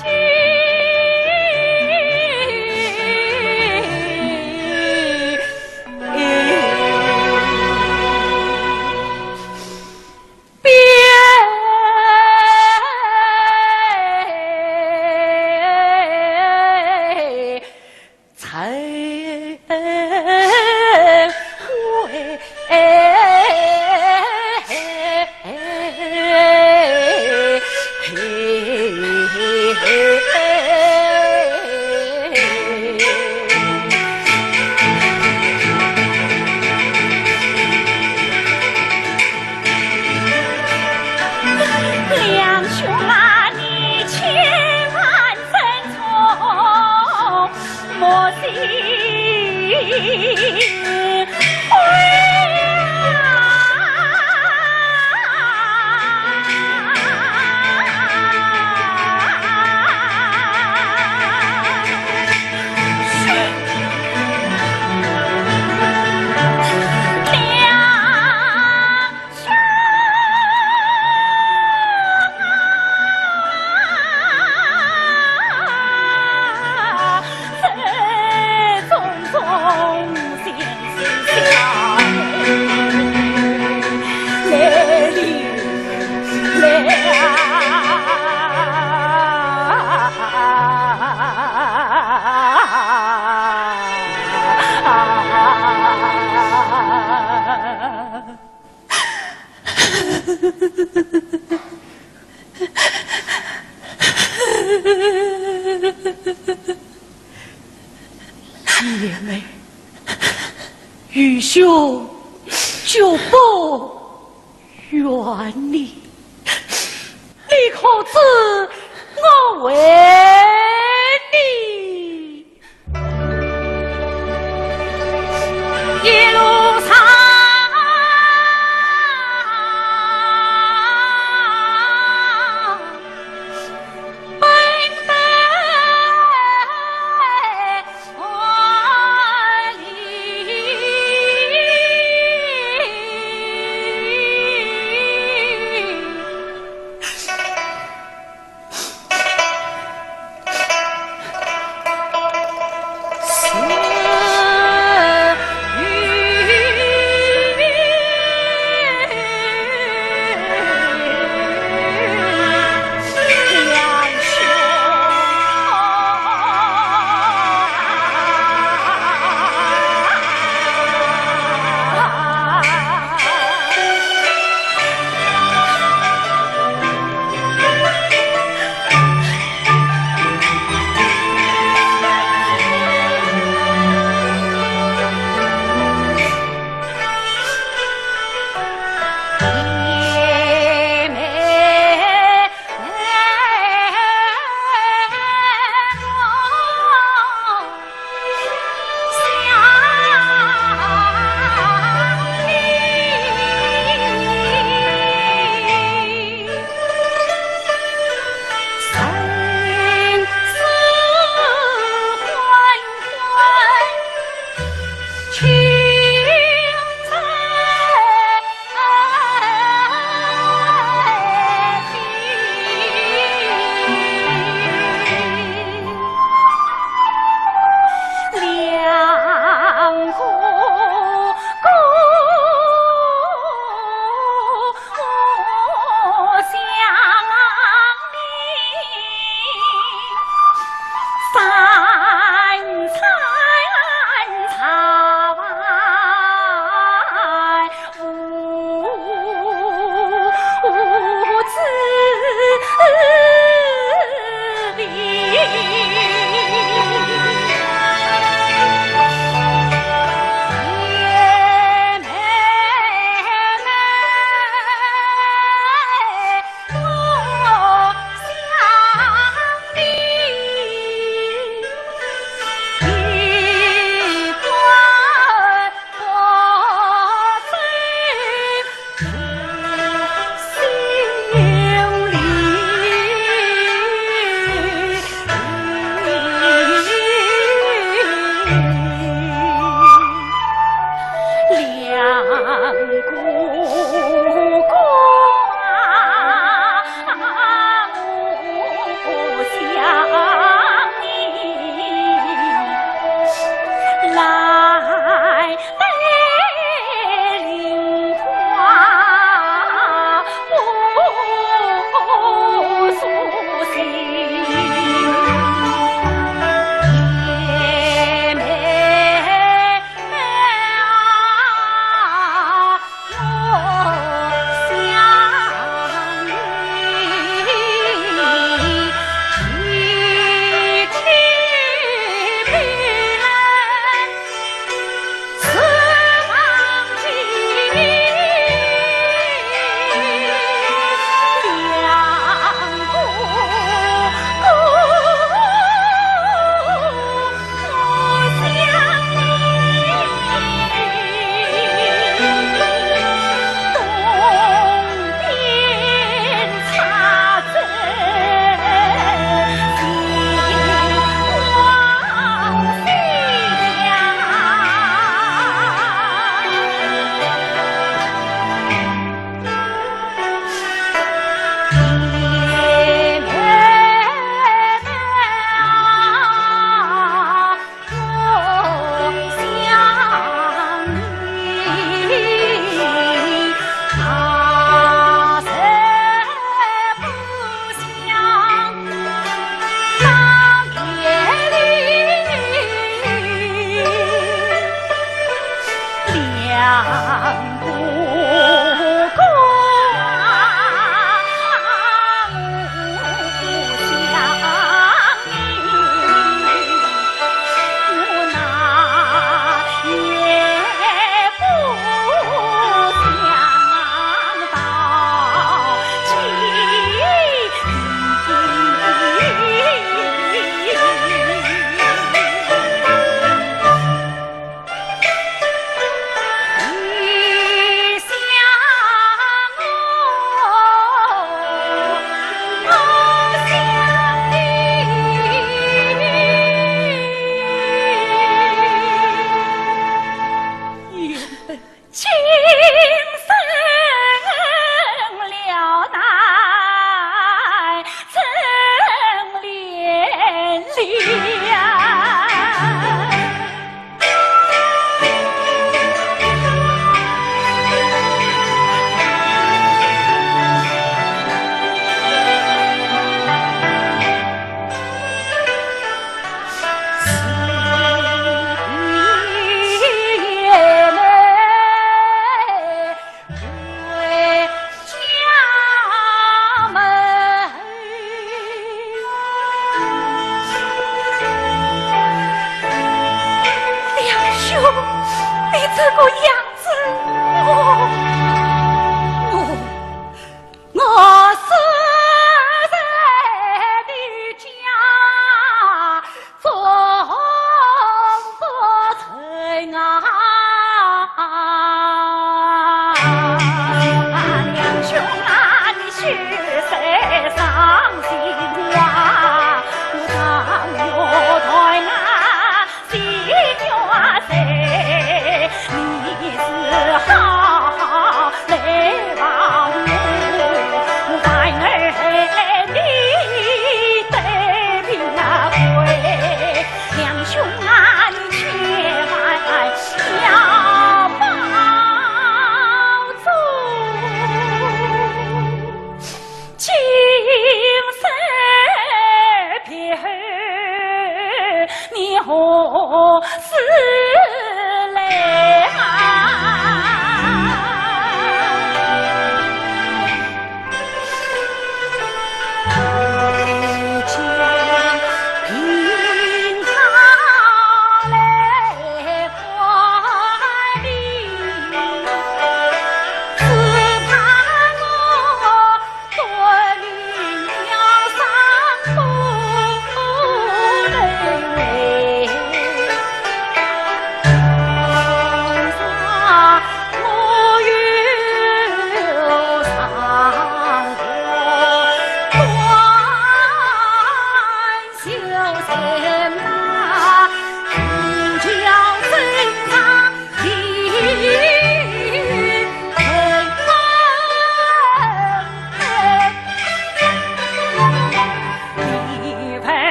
梁兄啊，你千万珍重。 莫信。姐妹，愚兄就不怨你，你可知我为你 一路上奔奔忙忙。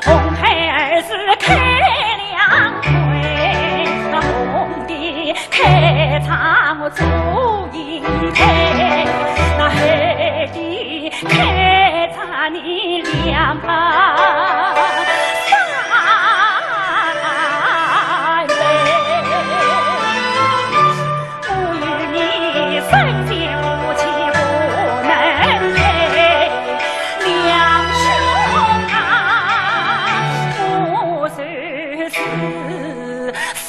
红孩儿是开两回，那红的开场祝英台，那黑的开场你两把三杯。我与你三心不弃不能配，两兄啊，我誓死死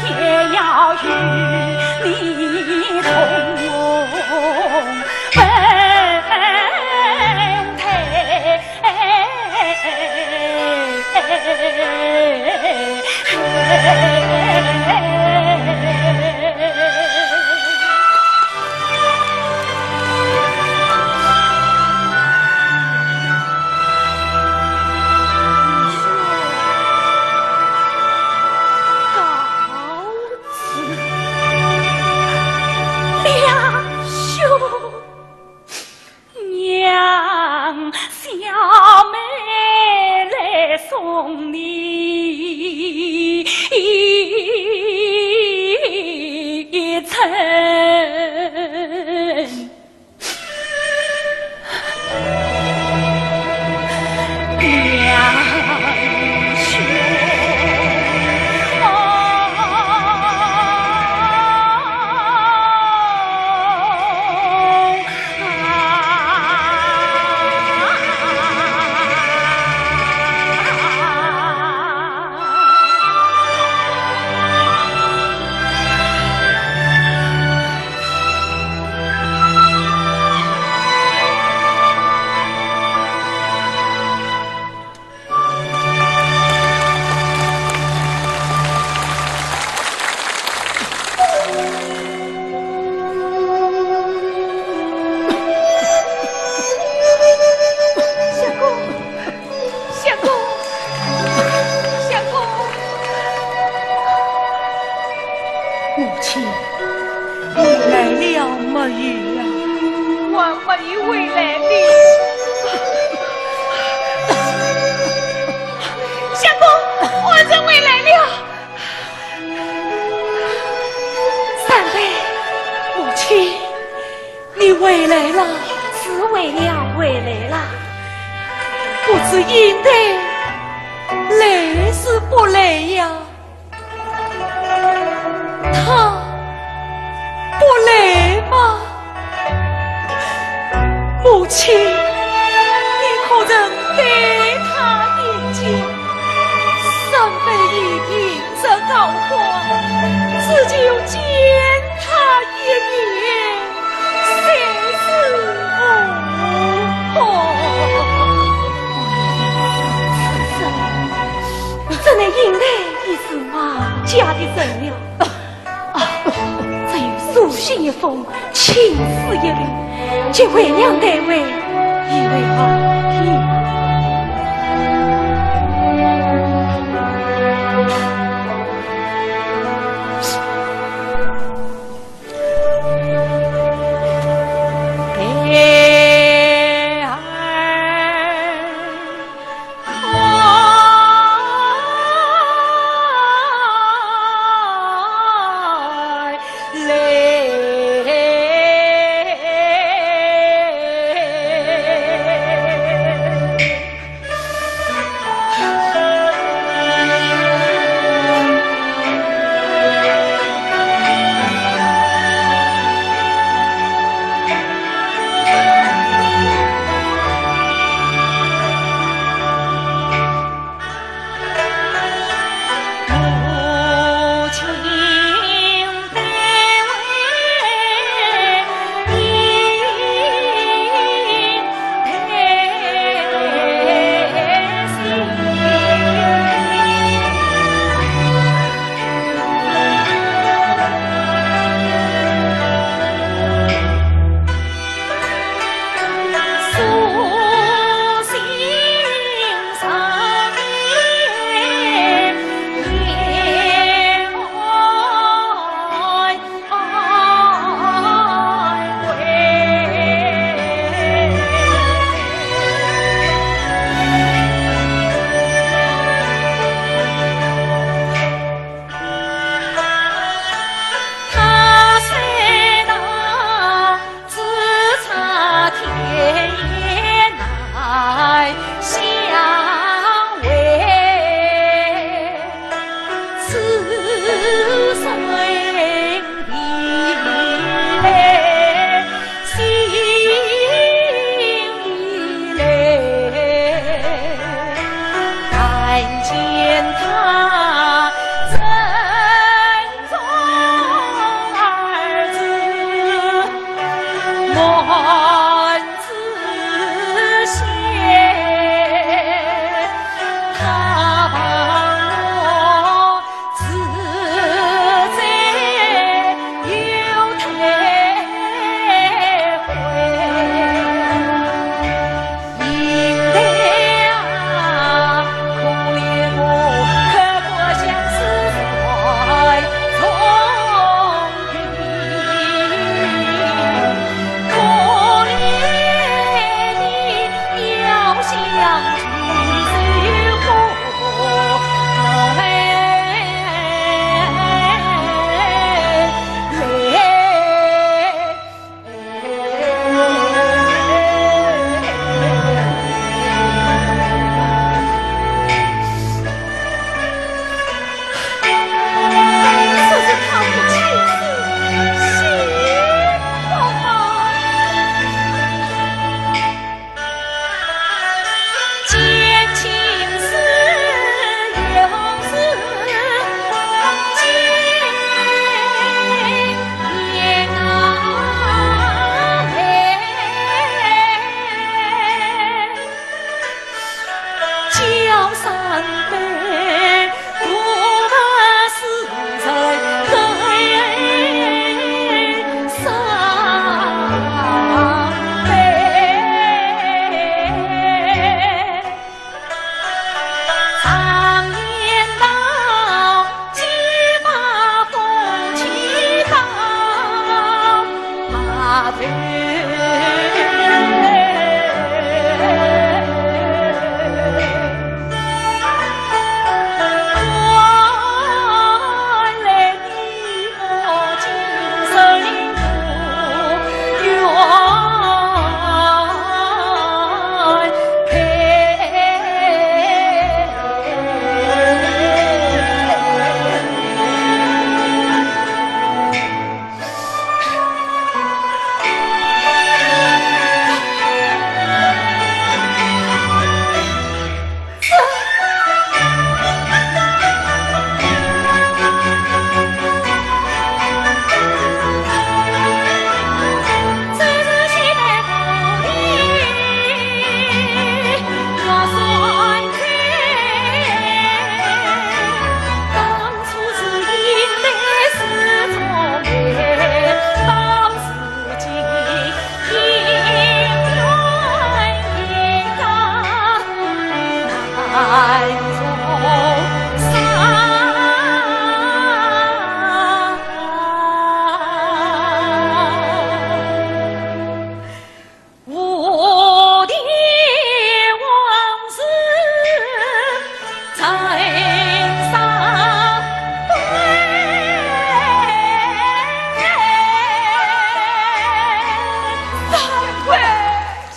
也要与你同分配。 娘，小妹来送你一程。娘兄。 相公，相公，相公。母亲，你来了没有啊？还没有回来的。相公，儿子回来了。 三妹，母亲，你回来了。是回了，回来了。不知英台来是不来呀？他不来吗？ 母亲，你可曾对他言讲，三妹已病入膏肓，只求见他一面，才是无妨。这乃英台已是马家的人了。 啊，只有书信一封，青丝一缕，寄回娘台为，以为好听。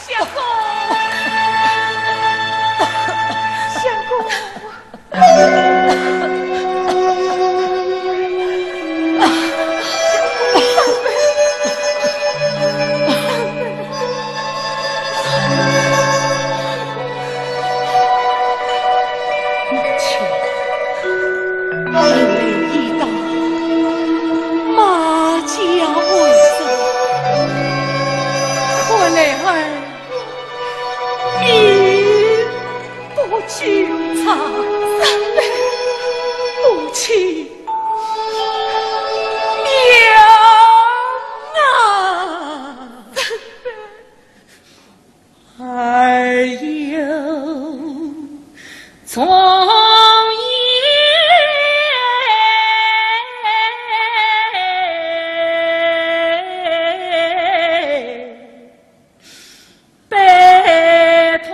相公，相公，母亲，儿已到，马交回转，看来儿 命不久长。母亲，娘啊！儿有重言 拜托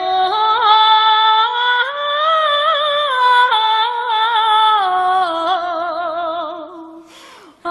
啊！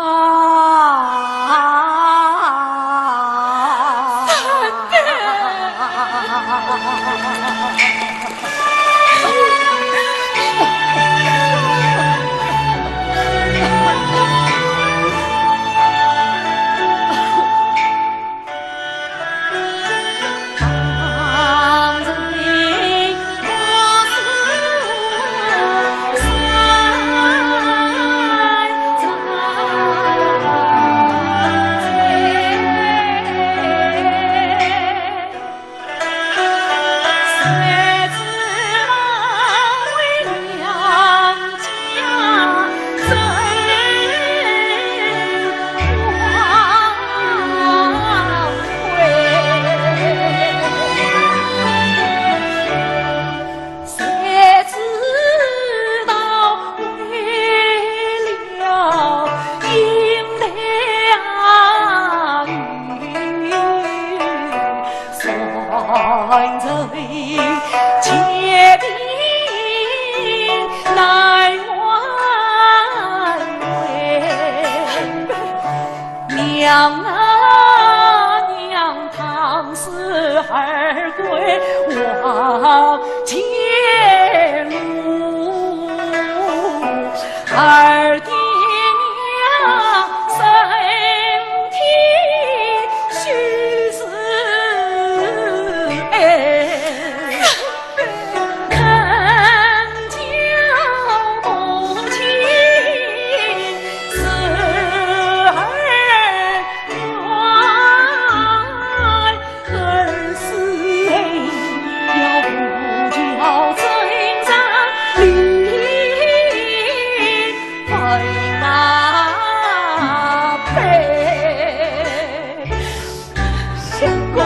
娘啊娘，唐诗儿归王建武，二爹娘身体虚实，哎。 相公，相公，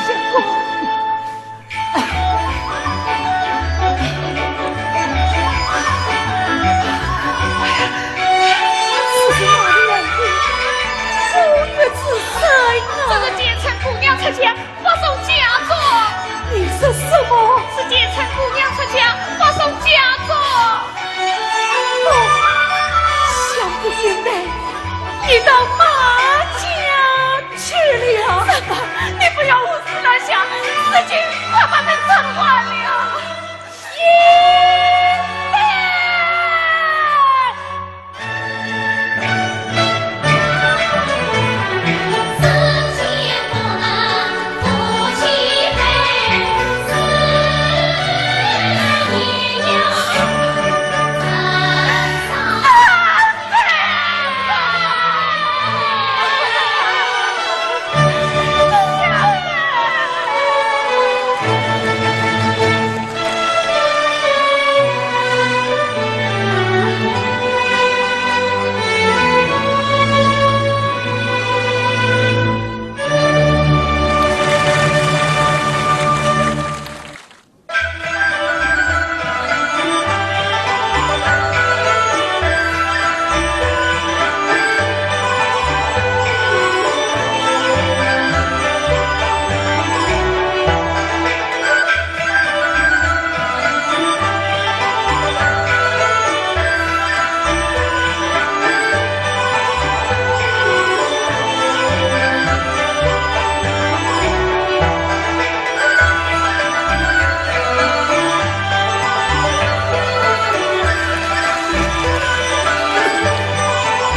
相公。 这是奸臣姑娘出嫁，不送嫁妆。你说什么？是奸臣姑娘出嫁，不送嫁妆。不，想不明白，你到马家 去了。什么？你不要胡思乱想，如今快把门窗关了。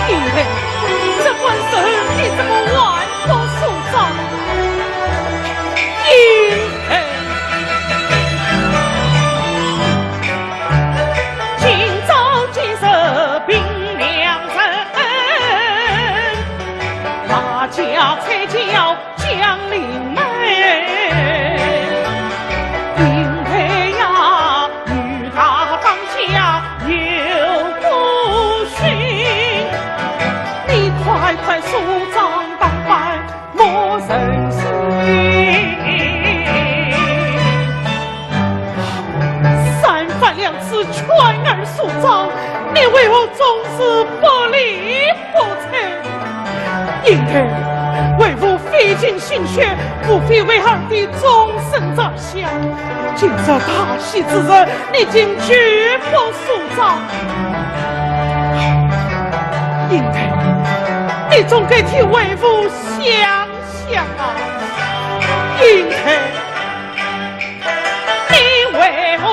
你这官司，你怎么还不收场？你…… 今朝今日并良辰，大家才叫将临门。因为呀，女大当嫁有功名，你快快梳妆打扮， 莫成心。三番两次劝儿梳妆，你为何总是不理不睬？应该我为父费尽心血，无非为儿的终身着想。今日大喜之日，你竟拒不sup招。英台，你总该替为父想想啊，英台。你为何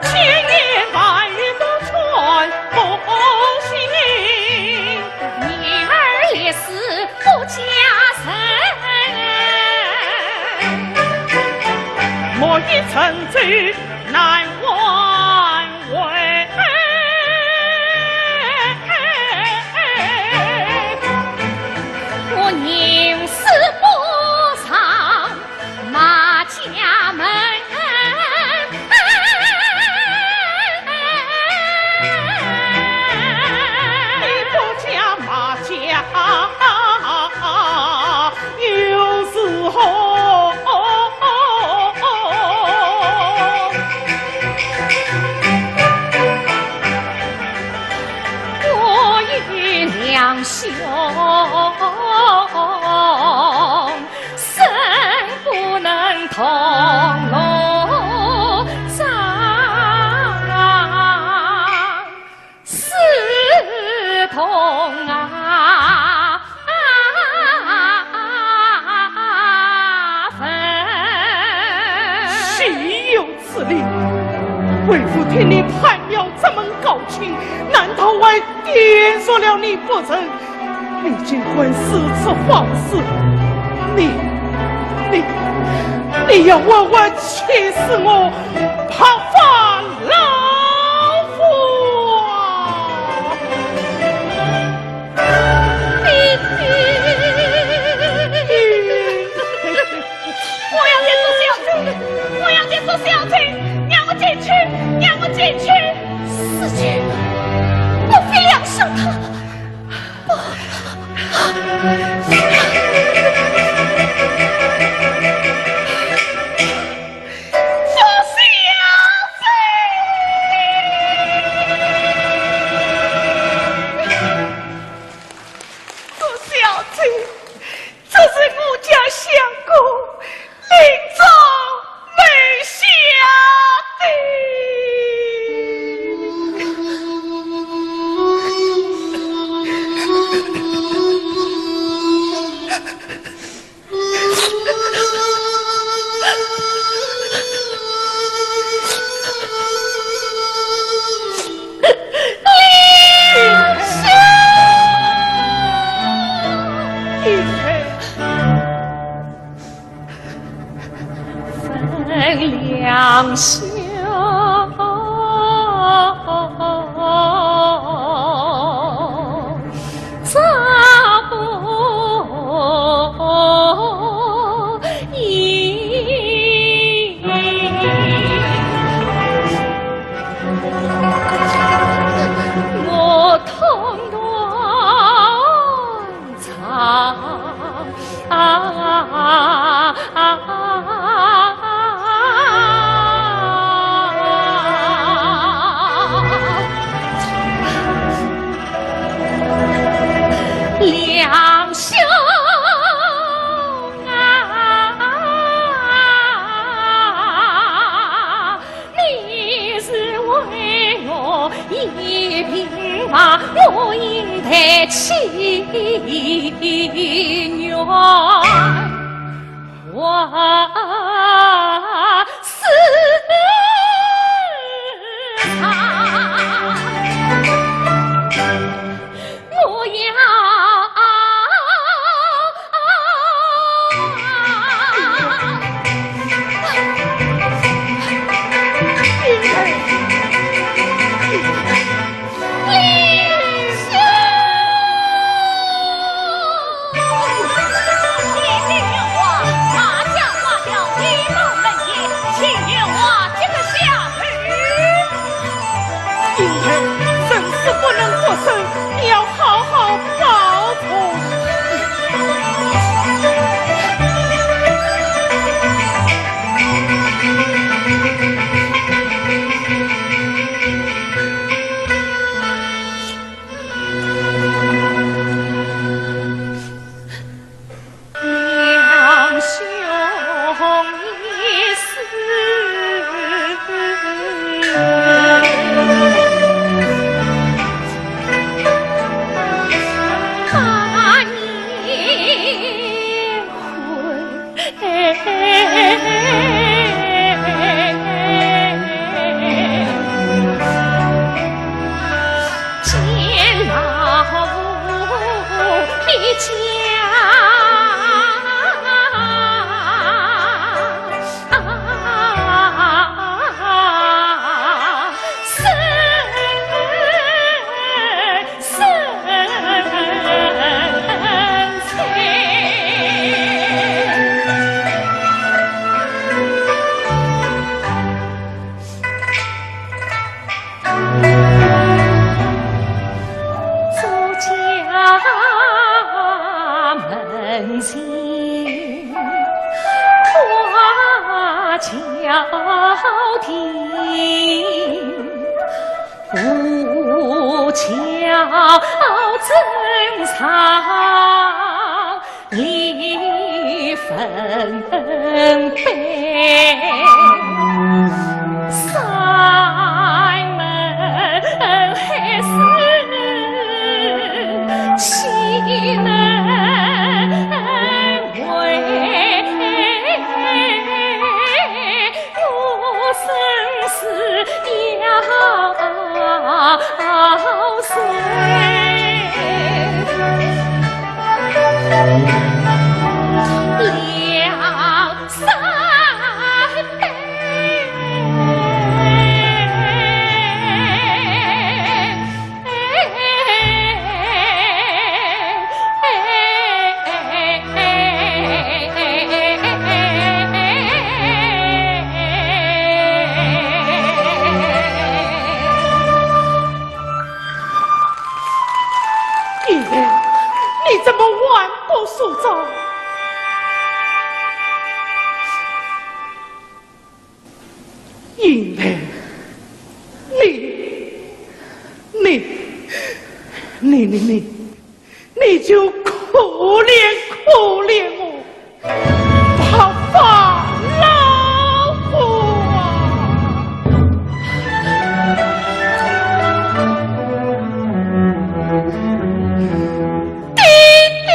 千言万语都穿不心？ 女儿一死不嫁人，莫以成舟难挽回。我宁死不上 马家门。你不嫁马家又如何？我与梁兄 生不能同炉灶，死同啊坟。岂有此理！为父替你攀了这门高亲，难道还 玷辱了你不成？你竟敢如此放肆！你，你，你要活活气死我白发老夫啊！你，你，我要见过小姐，我要见过小姐，让我进去，让我进去。死去，莫非梁兄他？ 不，不是小姐，不是小姐，这是我家相公 林中梅下的。分两袖照影。我痛断 肠啊，梁兄啊， 你是为我一病亡，我应得其冤。我是他。 我要领受。你这冤枉，马家花轿一道门前，请冤枉这个小 英台，人死不能复生，你要好好保重。朱家门前花娇亭，吴桥珍藏 梨分杯，山门海市，岂能为 我生死要谁？梁山伯。 你，你怎么还不收招？ 因为你，你，你，你，你，你就可怜可怜我白发老夫啊！爹爹。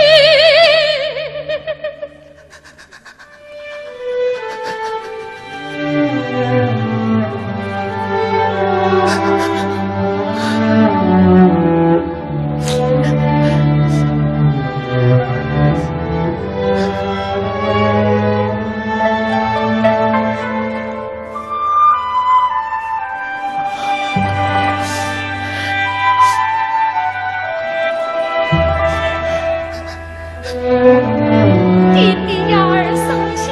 爹爹呀，儿上香，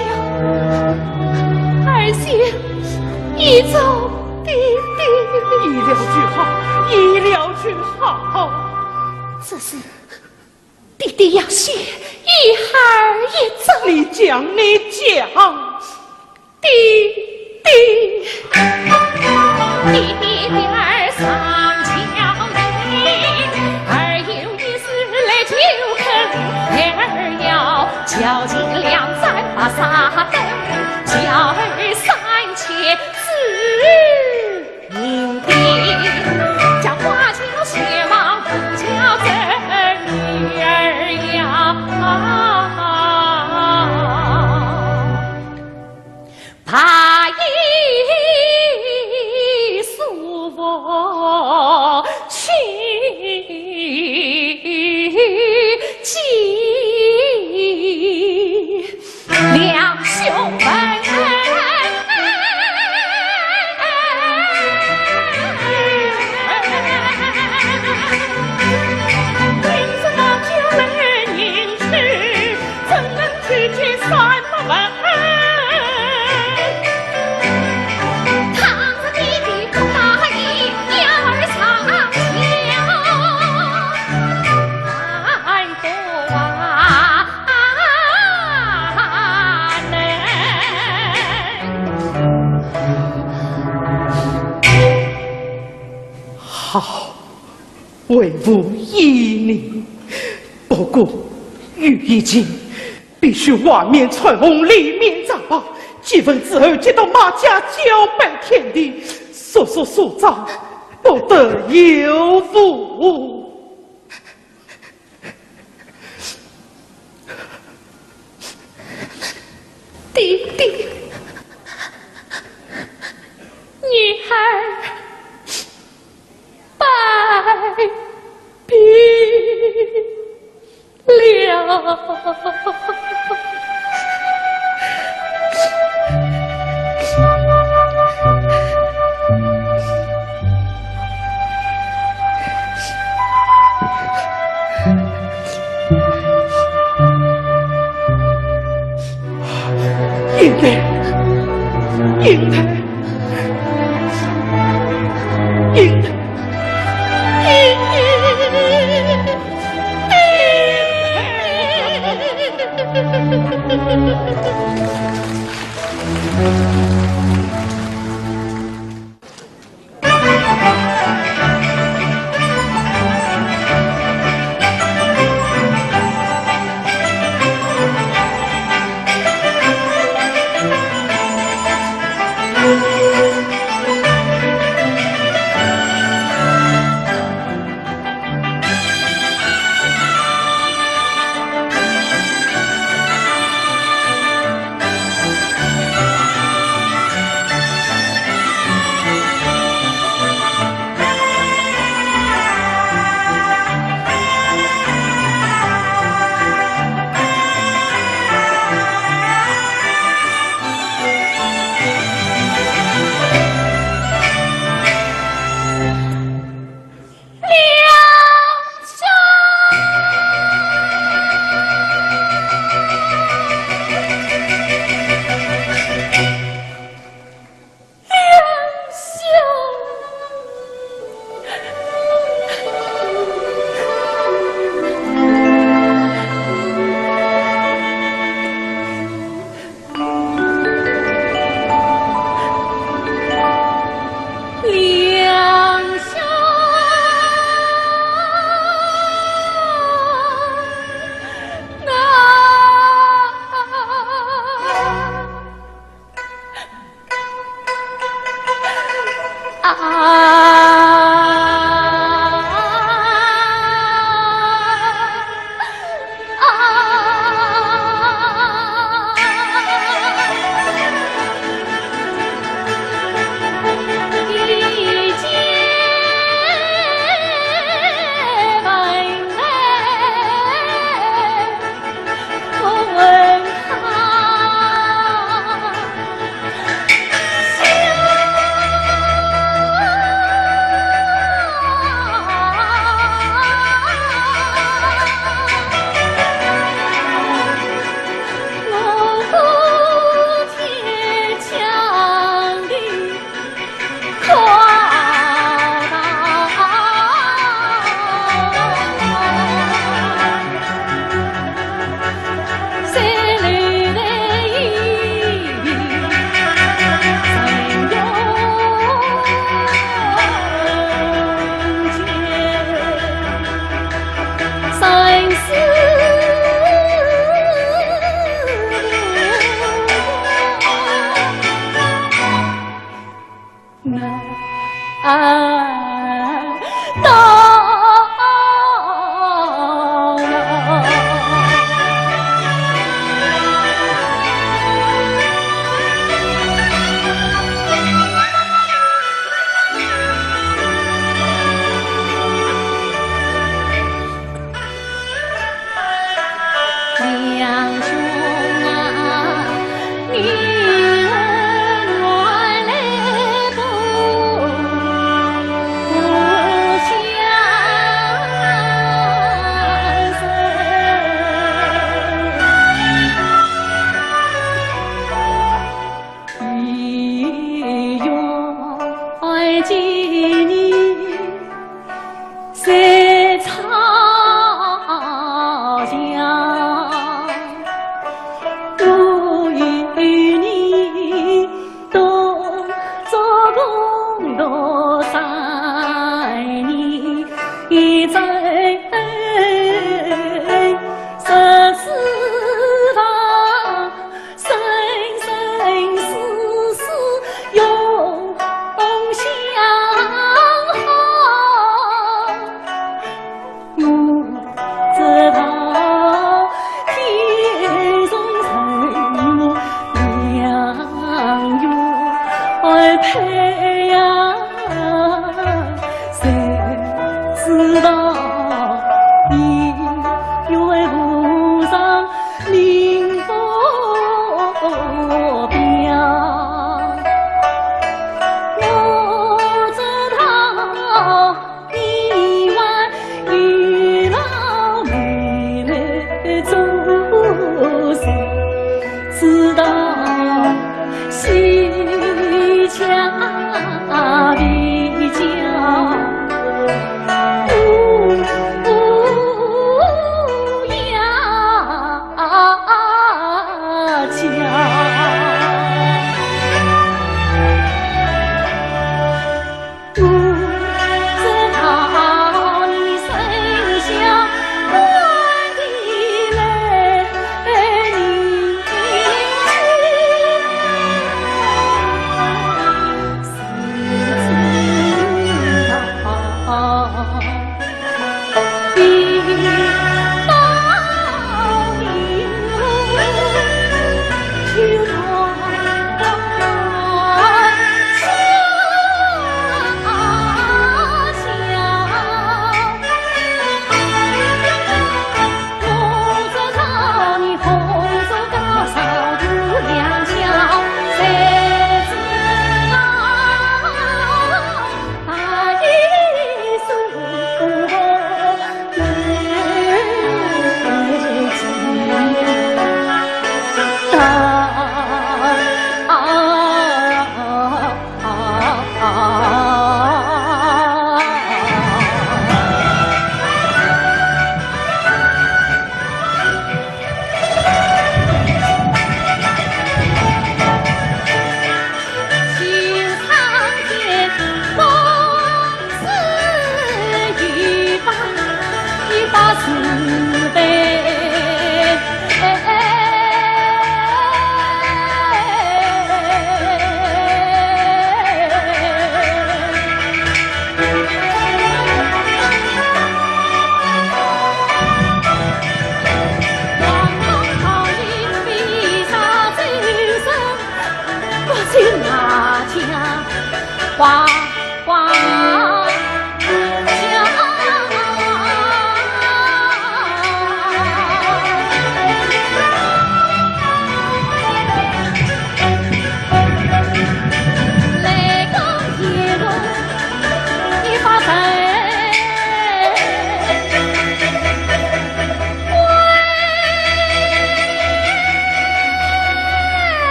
儿行，依照爹爹。依了就好，依了就好。这事爹爹要谢，依孩儿一招。你讲，你讲。 爹爹。爹爹，儿上轿迎，儿有一事来求恳，孩儿要轿前两盏白纱灯，轿儿三千紫云顶，轿花轿鞋帽布轿枕，女儿要 白衣素服去见梁兄们。好， 为父依你，不过有一情，必须外面穿红，里面着白。结婚之后，即到马家交拜天地，速速收招，不得有误。 爹爹，女儿拜别了。英台，英台，英台，英台。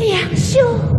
梁兄。